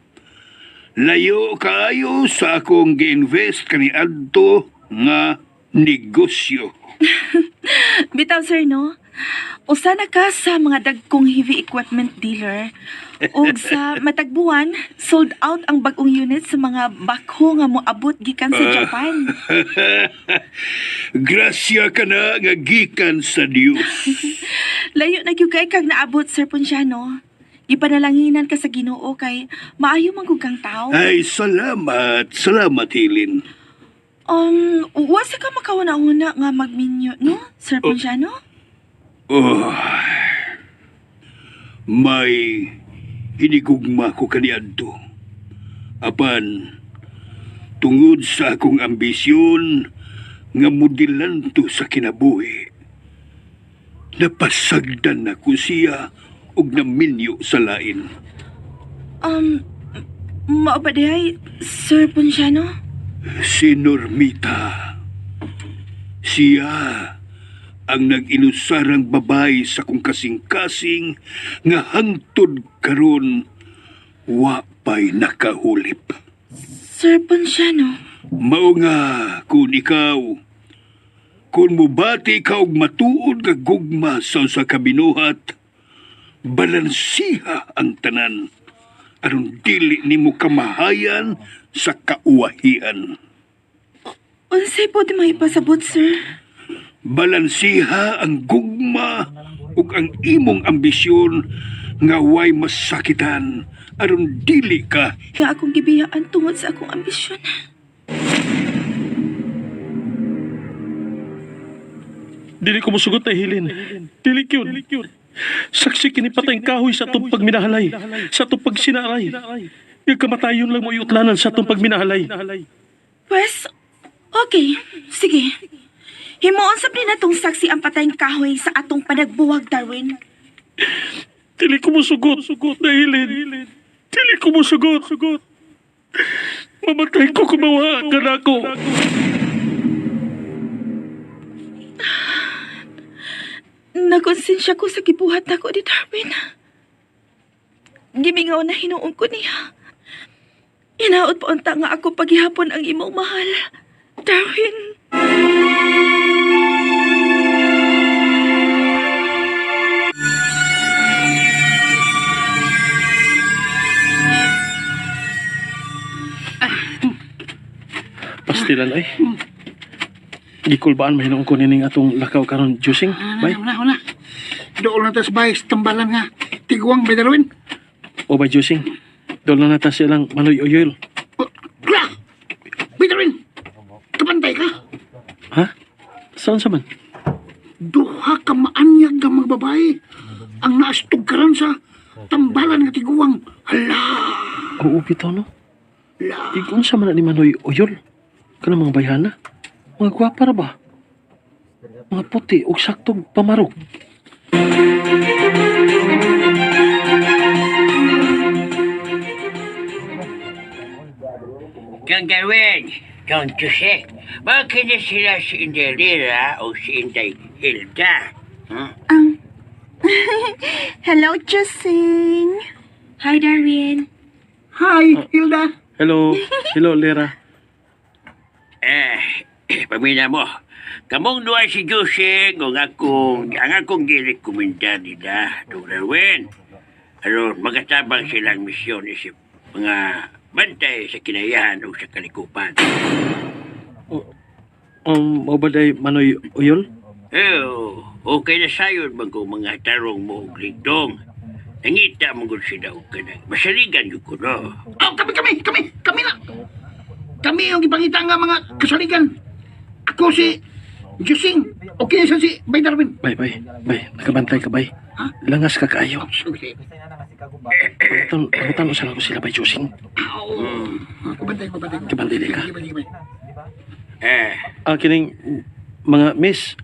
Layo kaayo sa akong gi-invest kaniadto nga negosyo. Bitaw, sir, no? Usa na ka sa mga dagkong heavy equipment dealer. Ug sa matagbuan, sold out ang bagong unit sa mga bakho nga moabot gikan sa Japan. Grasya ka na nga gikan sa Dios. Layo na gyud kay kag naabot, Sir Ponciano. Ipanalanginan ka sa Ginoo kay maayo man gud kang tao. Ay, salamat. Salamat, Hilin. Wa sa ka makauna-una nga magminyo, no, Sir Ponciano? Oh, may hinigugma ko kaniadto. Apan, tungod sa akong ambisyon nga mudilanto sa kinabuhi, napasagdan ako siya og naminyo sa lain. Mao ba diay, Sir Ponciano? Si Normita. Siya ang nag-inusarang babay sa kong kasing-kasing nga hangtod karon wa pa'y nakahulip. Sir Ponciano? Mao nga kung ikaw Kung mubati ka og matuod nga gugma sa usa ka binuhat, balansiha ang tanan aron dili nimo kamahayan sa kauwahian. Unsay po di maipasabot, sir? Balansiha ang gugma ug ang imong ambisyon nga way masakitan aron dili ka Nga akong gibiyaan tungod sa akong ambisyon. Dili ko musugot na hilin. Dili kyun. Saksi kini patayng kahoy sa atong pagminahalay, sa atong pagsinaray. Nga kamatayon lang mo iutlanan sa atong pagminahalay. Pwes, okay. Sige. Himuon sab ni natong saksi ang patayng kahoy sa atong panagbuwag, Darwin. Dili ko musugot na hilin. Dili ko musugot. Mamatay ko kumawa ka na ako. Nakonsensya ko sa gibuhat nako ni Darwin. Gimingaw na hinuon ko niya. Hinaot pa unta nga ako paghihapon ang imong mahal. Darwin. Pastilan ay. Gikulbaan mahinoon ko nining atong lakaw karon juicing. Bay. Una, una. Dool na ta sa bahay sa tambalan nga. Tiguang bay Darwin. O bay juicing. Dool na nata silang manoy oyol. Oh, Kla! Bay Darwin! Kabantay ka? Ha? Saan sa man? Duha ka maanyag nga mga babae ang naastog karon sa tambalan nga tiguang. Hala! Oo, bitaw no. La! Igon sa man na ni Manoy Oyol. Kanang mga bayhana. Mga gwapa ra ba? Mga puti og saktong pamarog. Kang Darwin, Kang Jose, bakit na sila si Inday Lira o si Inday Hilda? Hmm? Hello, Jusing. Hi, Darwin. Hi, Hilda! Hello. Hello, Lera. Eh, pamina mo, kamong duwa si Jose kung akong, ang akong girekomenda nila, Dong Darwin. Aron, magatabang silang misyon isip mga bantay sa kinayahan o sa kalikupan. Mao ba day Manoy Oyol? Eh, okay na sayon man kung mga tarong mo og ligdong. Nangita mo gud sila og kanang masaligan jud ko no. Oh, kami, kami, kami, kami na! Kami ang ipangita nga mga kasaligan. Ako si Jusing. Okay sa si Bay Darwin. Bay, bay, bay. Nakabantay ka, bay. Langas ka kaayo. Sorry. Pangutan, pangutan usa lang ko sila bay Jusing. Kabantay, kabantay. Kabantay di ka. Sige, sige, sige. Eh, Ah, kining mga miss.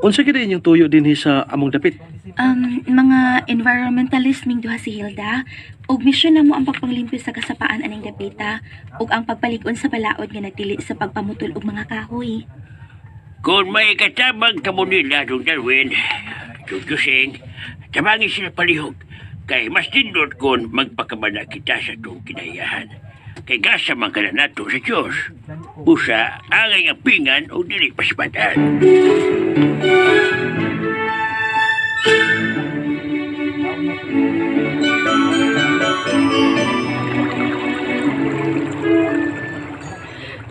Unsa gid inyong tuyo dinhi sa among dapit? Mga environmentalist ming duha si Hilda ug misyon namo ang pagpanglimpyo sa kasapaan aning dapita ug ang pagpalig-on sa balaod nga nagdili sa pagpamutol og mga kahoy. Kung may katabang kamo nila, Dong Darwin, Dong Jusing, tabangin sila palihog. Kay mas tindot kung magpakamana kita sa itong kinayahan. Kay gasa man ka na nato sa Diyos. Usa, angay ang pingan o dili pasipatan.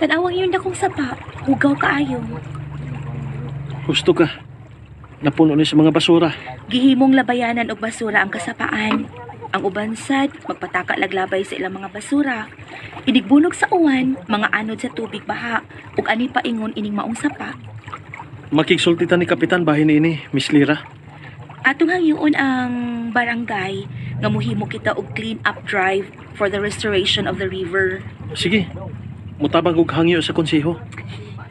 Tanawang iyon dakong sapa, hugaw kaayo. Gusto ka. Napuno ni sa mga basura. Gihimong labayanan og basura ang kasapaan. Ang uban sad magpataka laglabay sa ilang mga basura. Inigbunog sa uwan, mga anod sa tubig baha ug ani paingon ining maong sapa. Makigsulti ta ni Kapitan bahin niini, Miss Lira. Atong hangyoon ang barangay nga muhimo kita og clean up drive for the restoration of the river. Sige. Mutabang og hangyo sa konseho.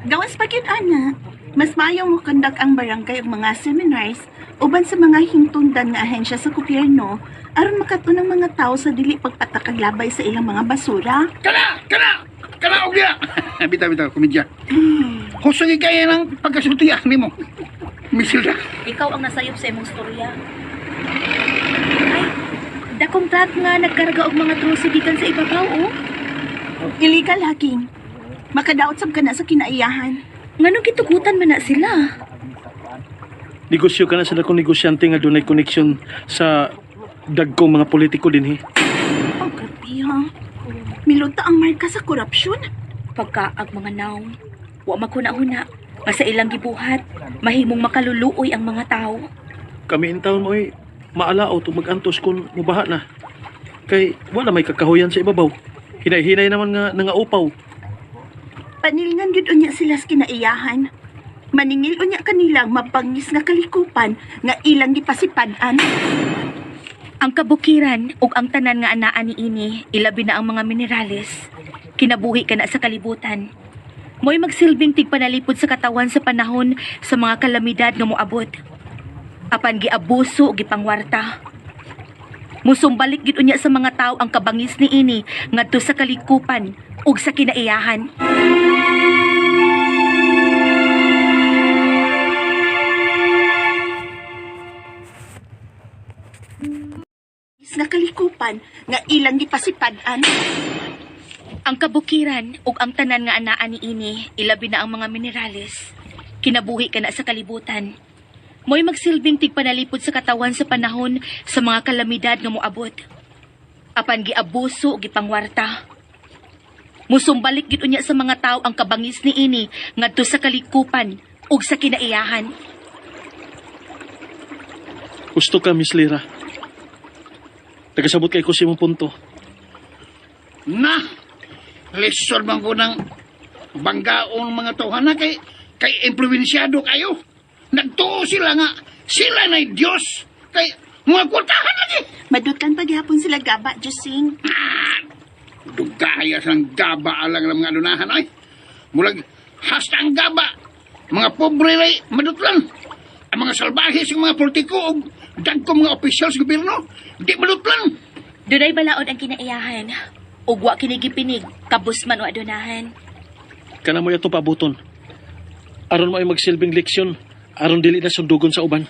Gawas pa gyud ana. Mas maayo mo kondak ang barangay og mga seminars uban sa mga hingtungdan nga ahensya sa gobyerno aron makatunang mga tao sa dili pagpatakaglabay sa ilang mga basura. Kana! Kana! Kana og diya! Bitaw, bitaw, komedya. Husay kaya ng pagkasultiya nimo. Miss Hilda. Ikaw ang nasayop sa imong storya. Ay, dakong truck nga nagkarga og mga troso gikan sa ibabaw oh. Illegal hacking. Makadaot sab ka na sa kinaiyahan. Nganong gitugutan man na sila? Negosyo ka na sila kung negosyante nga dunay koneksyon sa dagkong mga politiko dinhi. Oh, grabe ha. Milunta ang marka sa korupsyon. Pagkaag mga naong, wa maghuna-huna nga sa ilang gibuhat, mahimong makaluluoy ang mga tao. Kami in town mo ay maalaot o magantos kung mubaha na. Kay wala may kakahuyan sa ibabaw. Hinay-hinay naman nga nangaupaw. Panilngan gyud unya sila sa kinaiyahan. Maningil unya kanilang mabangis nga kalikupan nga ilang gipasipad-an. Ang kabukiran ug ang tanan nga anaa niini, ilabi na ang mga minerales. Kinabuhi ka na sa kalibutan. Mo'y magsilbing tigpanalipod sa katawan sa panahon sa mga kalamidad nga moabot. Apan giabuso ug gipangwarta. Musumbalik gid unya sa mga tao ang kabangis niini ngadto sa kalikupan ug sa kinaiyahan. Nga kalikupan nga ilang gipasipad-an. Ang kabukiran ug ang tanan nga anaa niini, ilabi na ang mga minerales. Kinabuhi ka na sa kalibutan. Mo'y magsilbing tigpanalipod sa katawan sa panahon sa mga kalamidad nga moabot. Apan giabuso ug gipangwarta. Musumbalik gid unya sa mga tao ang kabangis niini ngadto sa kalikupan ug sa kinaiyahan. Gusto ka, Miss Lira. Tagasabot kay ko sa imong punto. Na! Lisod man ko ng banggaon mga tawhana kay kay impluensyado kayo. Nagtuo sila nga, sila na'y Diyos. Kay mga kwartahan lagi. Madutkan paghapon sila gaba, Jusing. Dugaya sang gaba alang ng mga adunahan ay. Mulag hasta ang gaba. Mga pobre lay madutlan. Ang mga salbahe sa mga politiko o dagko mga opisyal sa gobyerno, di madutlan. Dunay balaod ang kinaiyahan. Ug wa kini gipinig, kabus man o adunahan. Kana mo atong paabuton. Aron mo ay magsilbing leksyon. Aron dili na sundugon sa uban.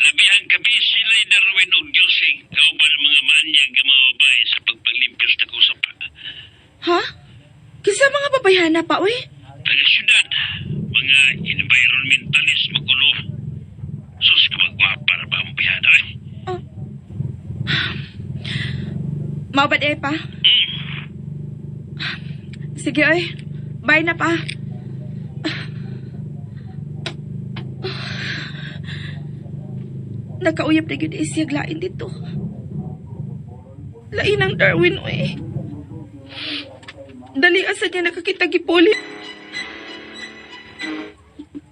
Labihang gabi sila Darwin og Diyosing kauban ang mga manyag nga mga babae sa pagpanglimpyo sa dakong sapa. Ha? Kinsa mga babayhana pa, uy? Taga syudad, mga environmentalist magulo. Sus, kumagwapa ra ba ang bihada ay? Mao ba di pa? Sige, oy. Bye na pa. Nakauyap na gyud siya lain dito. Lain ang Darwin, oy. Dali asa niya nakakita gipuli.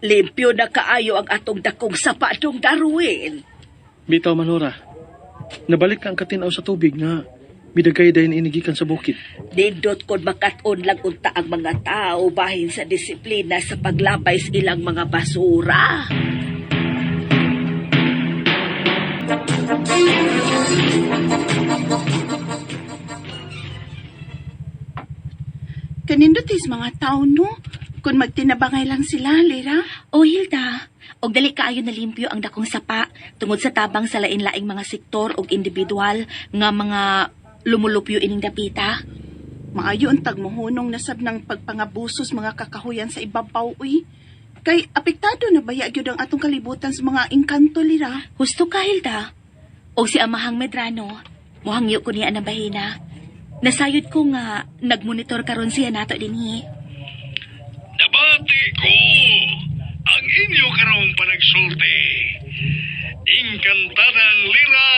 Limpyo na kaayo ang atong dakong sapa dong Darwin. Bitaw Manora. Nabalik ka ang katinaw sa tubig nga midagay dayon inigikan sa bukid. Nindot kon makat-on lang unta ang mga tao bahin sa disiplina sa paglabay sa ilang mga basura. Kanindot is mga tao, no? Kung magtinabangay lang sila, Lira. O Hilda, og dali kaayo nalimpyo ang dakong sapa tungod sa tabang sa lain-laing mga sektor og individual nga mga lumulupyo ining dapita. Maayo ang tagmuhunong nasab ng pagpangabusos mga kakahuyan sa ibabaw, uy. Kay apektado na baya gyud ang atong kalibutan sa mga engkanto, Lira. Husto ka, Hilda. Og si Amahang Medrano, muhangyo ko niya ang bahina. Nasayod ko nga nagmonitor karon siya nato dinhi. Nabati ko ang inyo karong panagsulti. Inkantadang Lira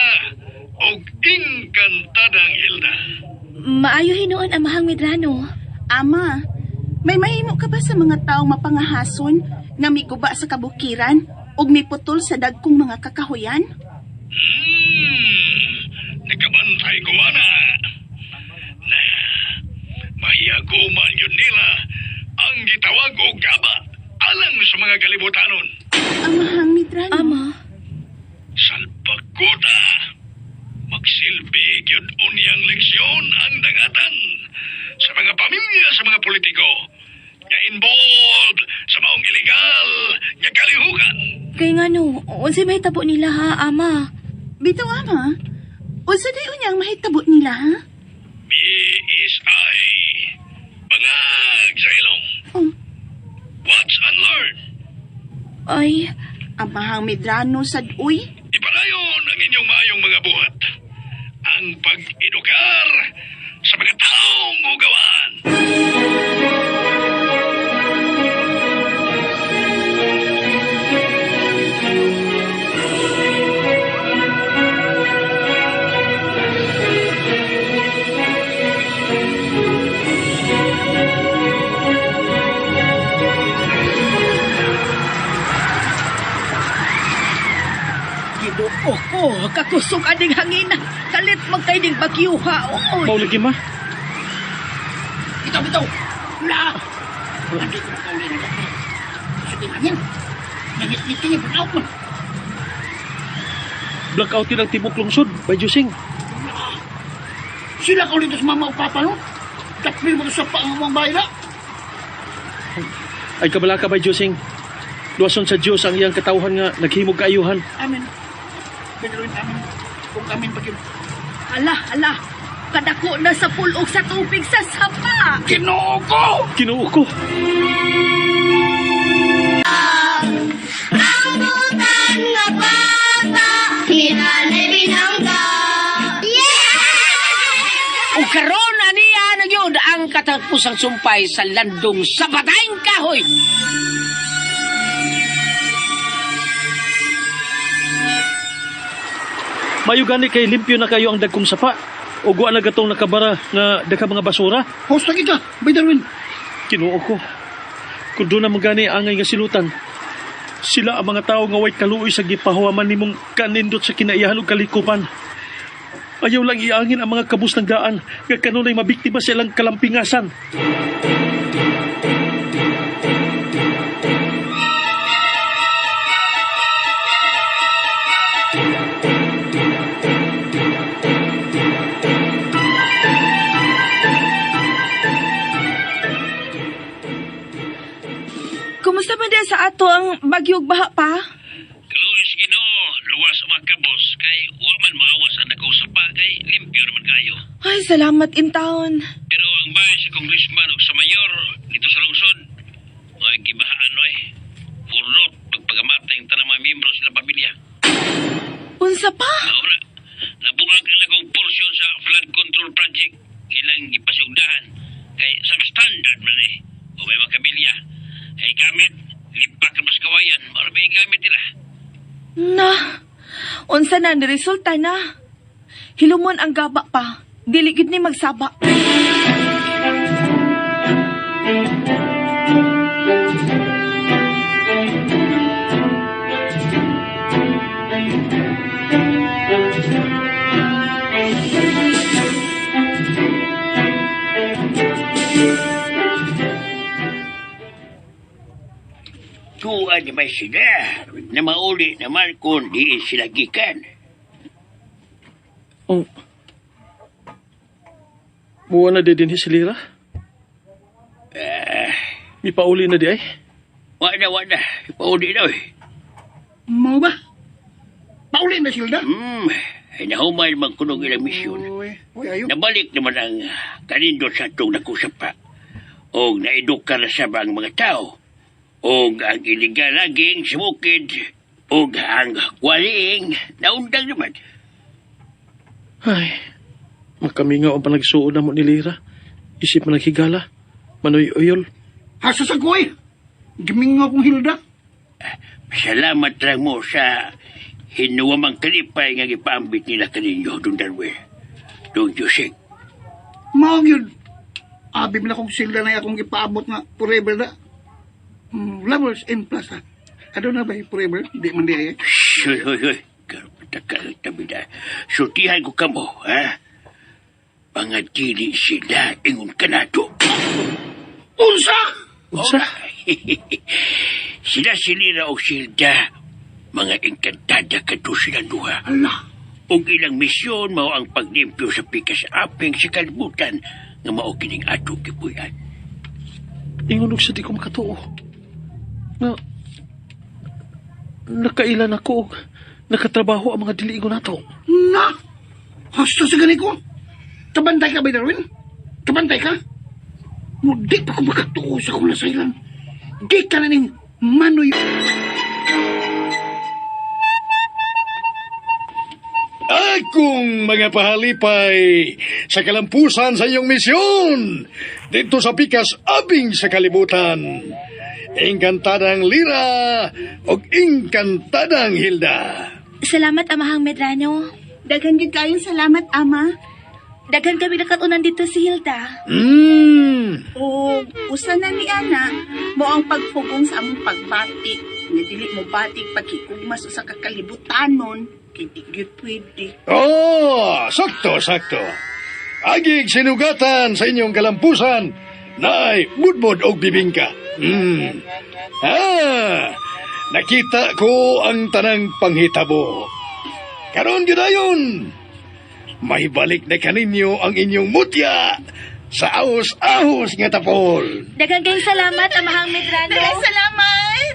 og inkantadang Hilda. Maayo hinuon Amahang Medrano. Ama, may mahimo ka ba sa mga taong mapangahason nga miguba sa kabukiran ug miputol sa dagkong mga kakahuyan? Nakabantay ko ana. Na, mahiyaguman yun nila ang gitawag og gaba alang sa mga kalibutanon. Amahang Midrano. Ama, Salbakuta! Magsilbi gyud unya politiko nga involved sa maong ilegal nga kalihukan. Kay nga no, unsay mahitabo nila ha, ama? Bitaw, ama. Unsa day unya ang mahitabo nila, ha? BSI. Bangag sa ilong. Oh. Watch and learn. Ay, Amahang Medrano sad uy. Ipadayon ang inyong maayong mga buhat. Ang pag-edukar sa mga taong ugawan. Ginoo ko, kakusog aning hangin. Kalit man kay ning bagyuha, oy. Mao lagi ma. Bitaw, bitaw! La! Hindi ko makauli na dati. Sige, hangin. Nangit-ngit niya, burnout man. Blackout din ang tibok lungsod, Bay Jusing. Sila ka ulit sa mama o papa, no? Takpil mo sa pang bahay na. Ay kabala ka, Bay Jusing. Luwason sa Dios ang iyang katawhan nga naghimog kaayuhan. Amin. Pedroin, amin. Kung amin pa yun. Ala, ala. Kadako na sa pulok sa tubig sa sapa. Ginoo ko! Ginoo ko. Ug karon aniya na gyud ang katapusang sumpay sa landong sa patayng kahoy. Mayo gani kay limpyo na kayo ang dagkong sapa. Ug wa na gatong nakabara nga dagha mga basura. Host lagi ka, Bay Darwin. Ginoo ko. Kung doon na gani angay nga silutan. Sila ang mga tao nga way kaluoy sa gipahuwaman nimong kanindot sa kinaiyahan ug kalikupan. Ayaw lang iangin ang mga kabus ng daan nga kanunay mabiktima sa ilang kalampingasan. Kumusta man din sa ato ang bagyo ug baha pa? Kaluoy sa Ginoo, luwas ang mga kabos kay wa man maawas ang dakong sapa kay limpyo naman kayo. Ay, salamat in town. Pero ang bahay sa congressman ug sa mayor dito sa lungsod, mga gibahaan oy. Purot pagpagamatay ang tanang mga miyembro sila pamilya. Unsa pa? Mao na. Nabuang nila kong porsyon sa flood control project. Ilang gipasugdahan kay substandard man eh. O may mga kabilya. Ay gamit, lipak mas kawayan. Mara may gamit nila. Na. Unsa na ni resulta na? Hilumon ang gaba pa. Dili gid ni magsaba. Tuan naman sila na mauli naman kung di sila gikan. Oh. Buwa na di din si Lira. Mipauli na di ay. Wala, wala. Pauli na eh. Mau ba? Pauli na silda. Ay nahumay man kunog ilang misyon. Uy, uy, ayo. Nabalik naman ang kanindot sa atong nakusap pa. O naedukar na sa ang mga tao. O ang iligal laging sa bukid. O ang kwaliing naundang naman. Ay, makamingaw ang panagsuod na mo ni Lira. Isip man naghigala. Manoy uyol. Hasa sa koy. Gimingaw kong Hilda. Salamat lang mo sa hinuwamang kalipay nga gipaambit nila kaninyo, Don Darwin. Don Jose. Mao gyud. Abi man akong silda na akong gipaabot nga forever na. Lovers in Plaza. Ano na ba yung forever? Di man di ay. Shh, hoy, hoy, hoy. Karapataka ang tabi na. Sultihan ko kamo, ha? Mga dili sila ingon kanato. Unsa? Unsa? Sila silira o silda, mga engkantada kadto silang duha. Ala. Ug ilang misyon mao ang paglimpyo sa pikas aping sa kalibutan nga mao kining atong gipuy-an. Ingon og sa di ko makatuo. Nga, nakailan ako og nakatrabaho ang mga dili ingon nato. Na! Husto sa gani ko. Kabantay ka ba, Darwin? Kabantay ka? Di pa ko makatuo sa akong nasayran. Di ka na ning manoy. Akong mga pahalipay sa kalampusan sa iyong misyon dito sa pikas abing sa kalibutan. Engkantadang Lira o engkantadang Hilda. Salamat, Amahang Medrano. Daghan gyud kayong salamat, Ama. Daghan kami nakatunan dito si Hilda. O usa na ni ana mo ang pagpugong sa among pagbati nga dili mo batik pagkikugma sa usa ka kalibutanon kay di gyud pwede. Oh, sakto, sakto. Agig sinugatan sa inyong kalampusan naay budbud og bibingka. Ah, nakita ko ang tanang panghitabo. Karon gyud may balik na kaninyo ang inyong mutya sa ahos-ahos nga tapol. Daghan kayong salamat, Amahang Medrano. Daghan salamat!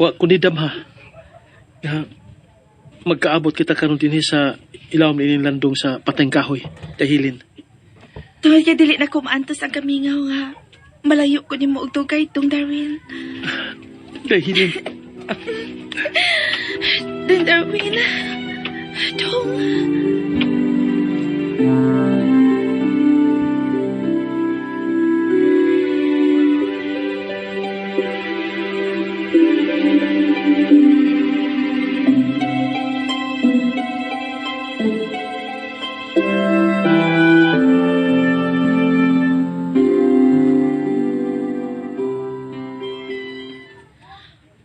Wa ko ni damha. Nga magkaabot kita karon dinhi sa ilawom nining landong sa pateng kahoy. Dahilin. Tungod kay dili na kumaantos ang kamingaw nga. Malayo ko nimo og dugay, Dong Darwin. Dahilin. Dong Darwin. Dong.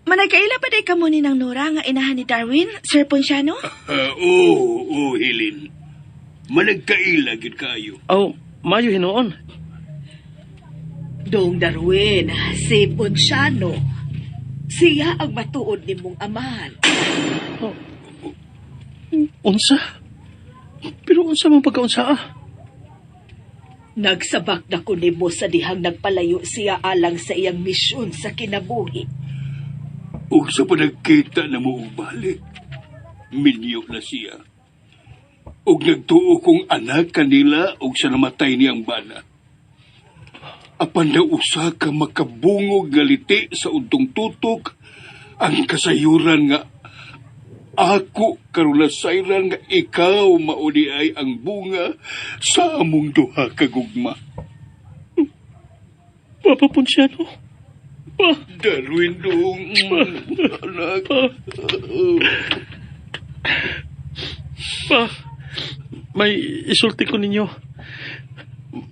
Managkaila pa day kamo ni nang Nora nga inahan ni Darwin, Sir Ponciano? Oo, Hilin. Managkaila gid kaayo. Oh, mayo hinuon. Dong Darwin, si Ponciano. Siya ang matuod nimong amahan. Oh, unsa? Pero unsa man pagkaunsa ah? Nagsabak na ko nimo sa dihang nagpalayo siya alang sa iyang misyon sa kinabuhi. Ug sa panagkita na mo og balik, minyo na siya. Ug nagtuo kong anak kanila ug sa namatay niyang bana. Apan na usa ka makabungog nga liti sa untong tutok ang kasayuran nga ako karulasayran nga ikaw mauni ay ang bunga sa among duha ka gugma. Papa Ponciano. Pa. Darwin dong, anak. Pa. Pa. May isulti ko ninyo.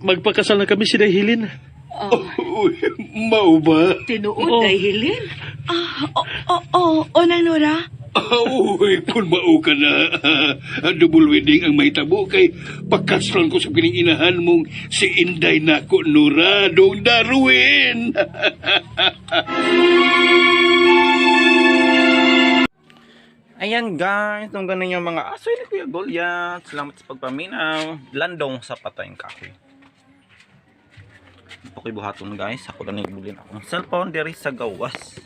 Magpakasal na kami si Dahilin. Oh. Uy, mao ba? Tinuod, Oh. Dahilin? Ah, oo, oh, Nang Nora. Uy, kung mao ka na, double wedding ang mahitabo kay pagkaslan ko sa pining inahan mong si Inday nako Nora dong Darwin. Ayan guys, nung ganun yung mga aso ni Kuya Goliath. Salamat sa pagpaminaw. Landong sa patayng kahoy. Ito ko'y buhaton guys. Ako lang naibulin akong cellphone diri sa gawas.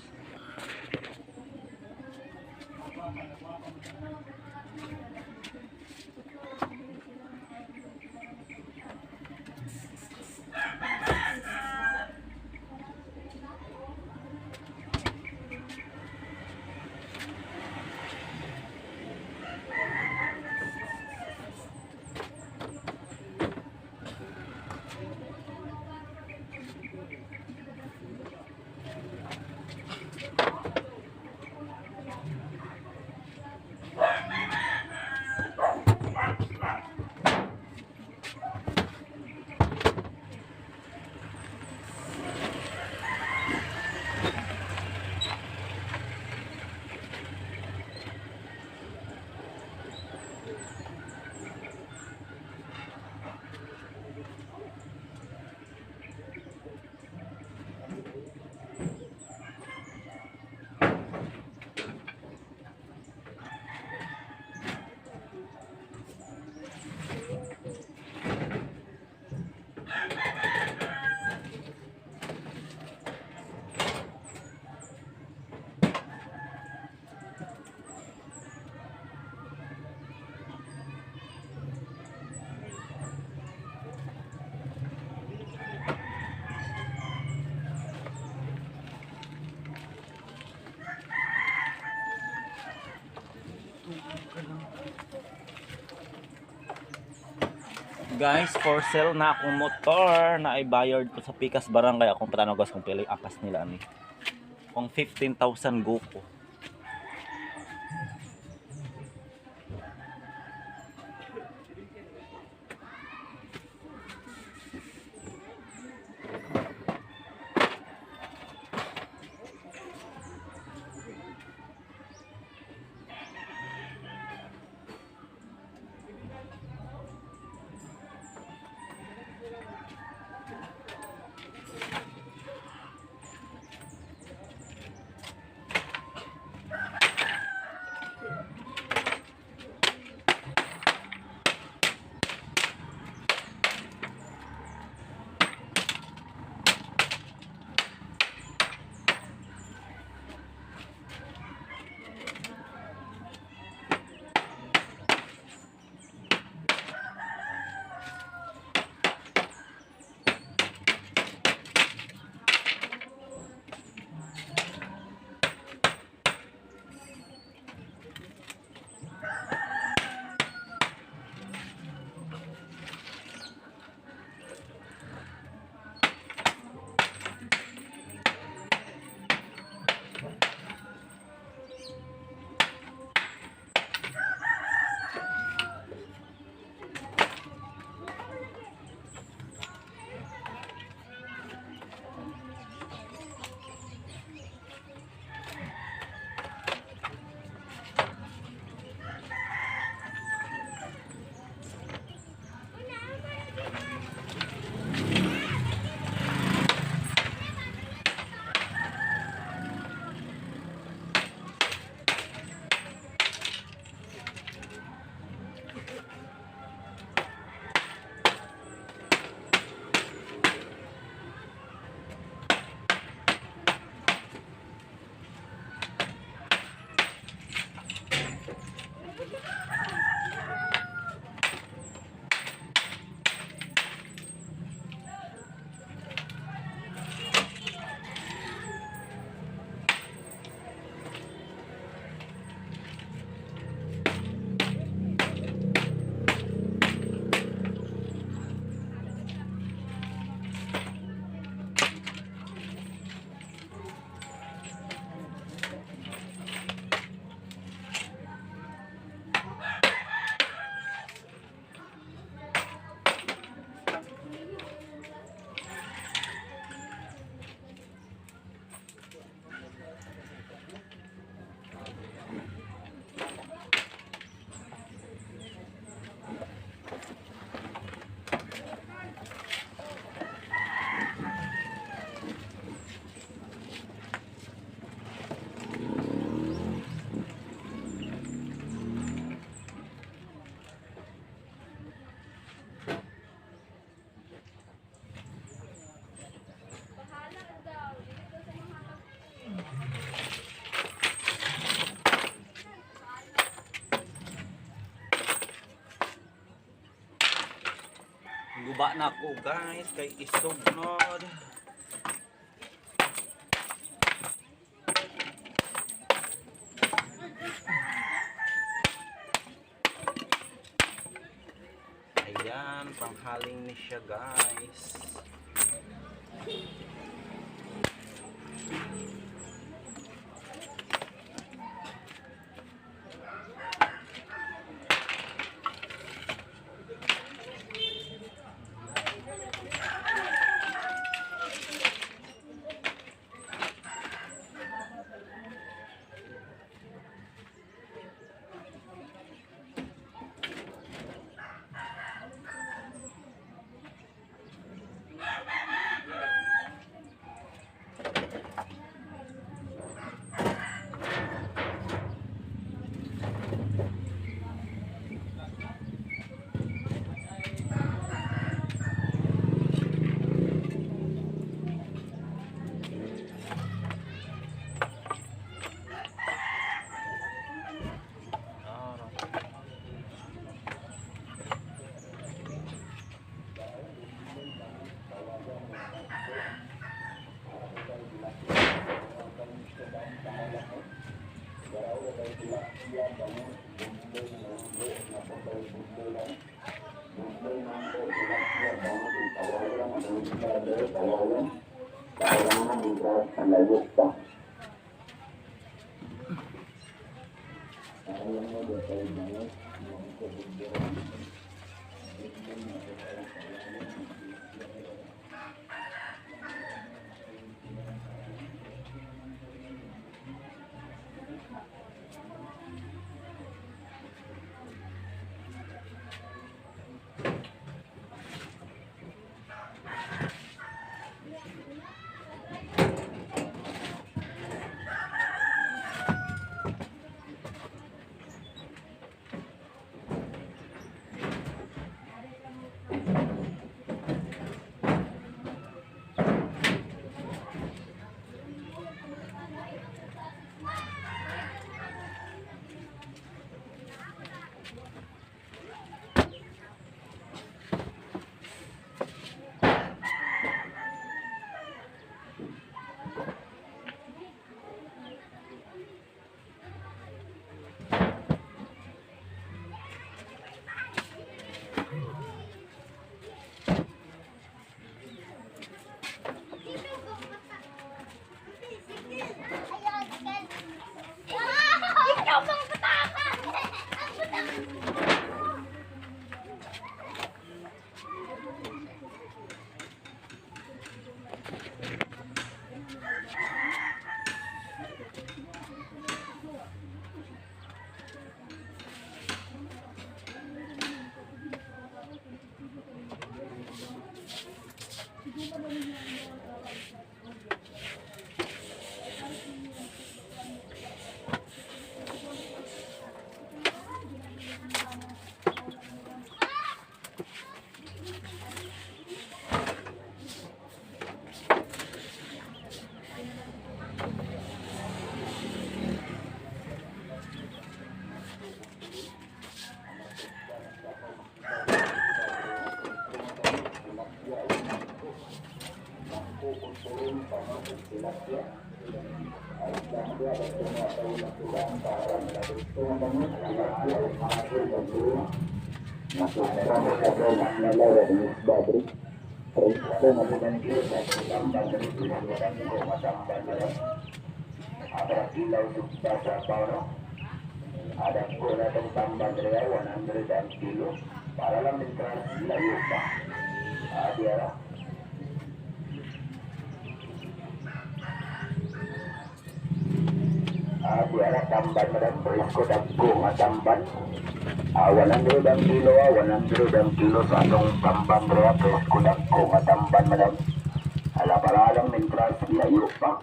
Guys, for sale na akong motor na ay bayad ko sa Pikas Barangay. Akong patanagas kung pili apas nila ani. Kung 15,000 go ko. Guba na ako guys kay isugnod. Ayan, panghaling ni siya guys.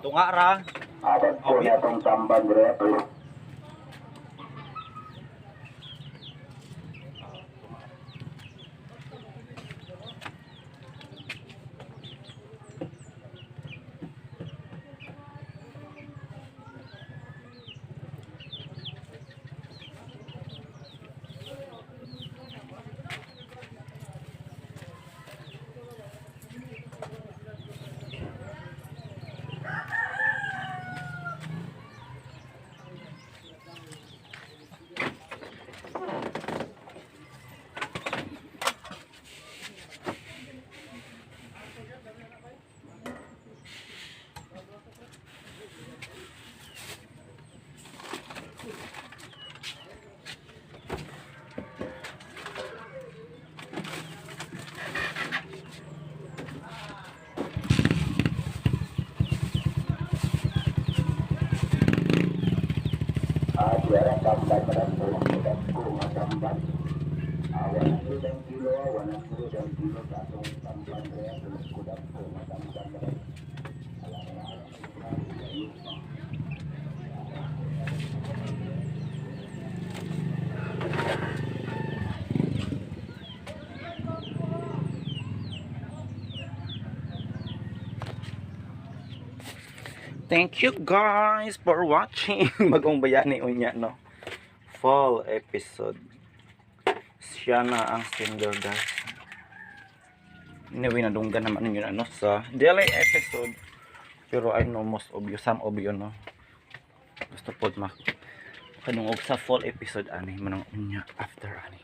Tunga ra. Okay. Thank you guys for watching. Bagong bayani unya no. Fall episode. Siya na ang singer, guys. Anyway, nadunggan naman ninyo ano sa daily episode. Pero I know most of you, some of you no. Gusto po mak kanungog sa fall episode ani manang unya after ani.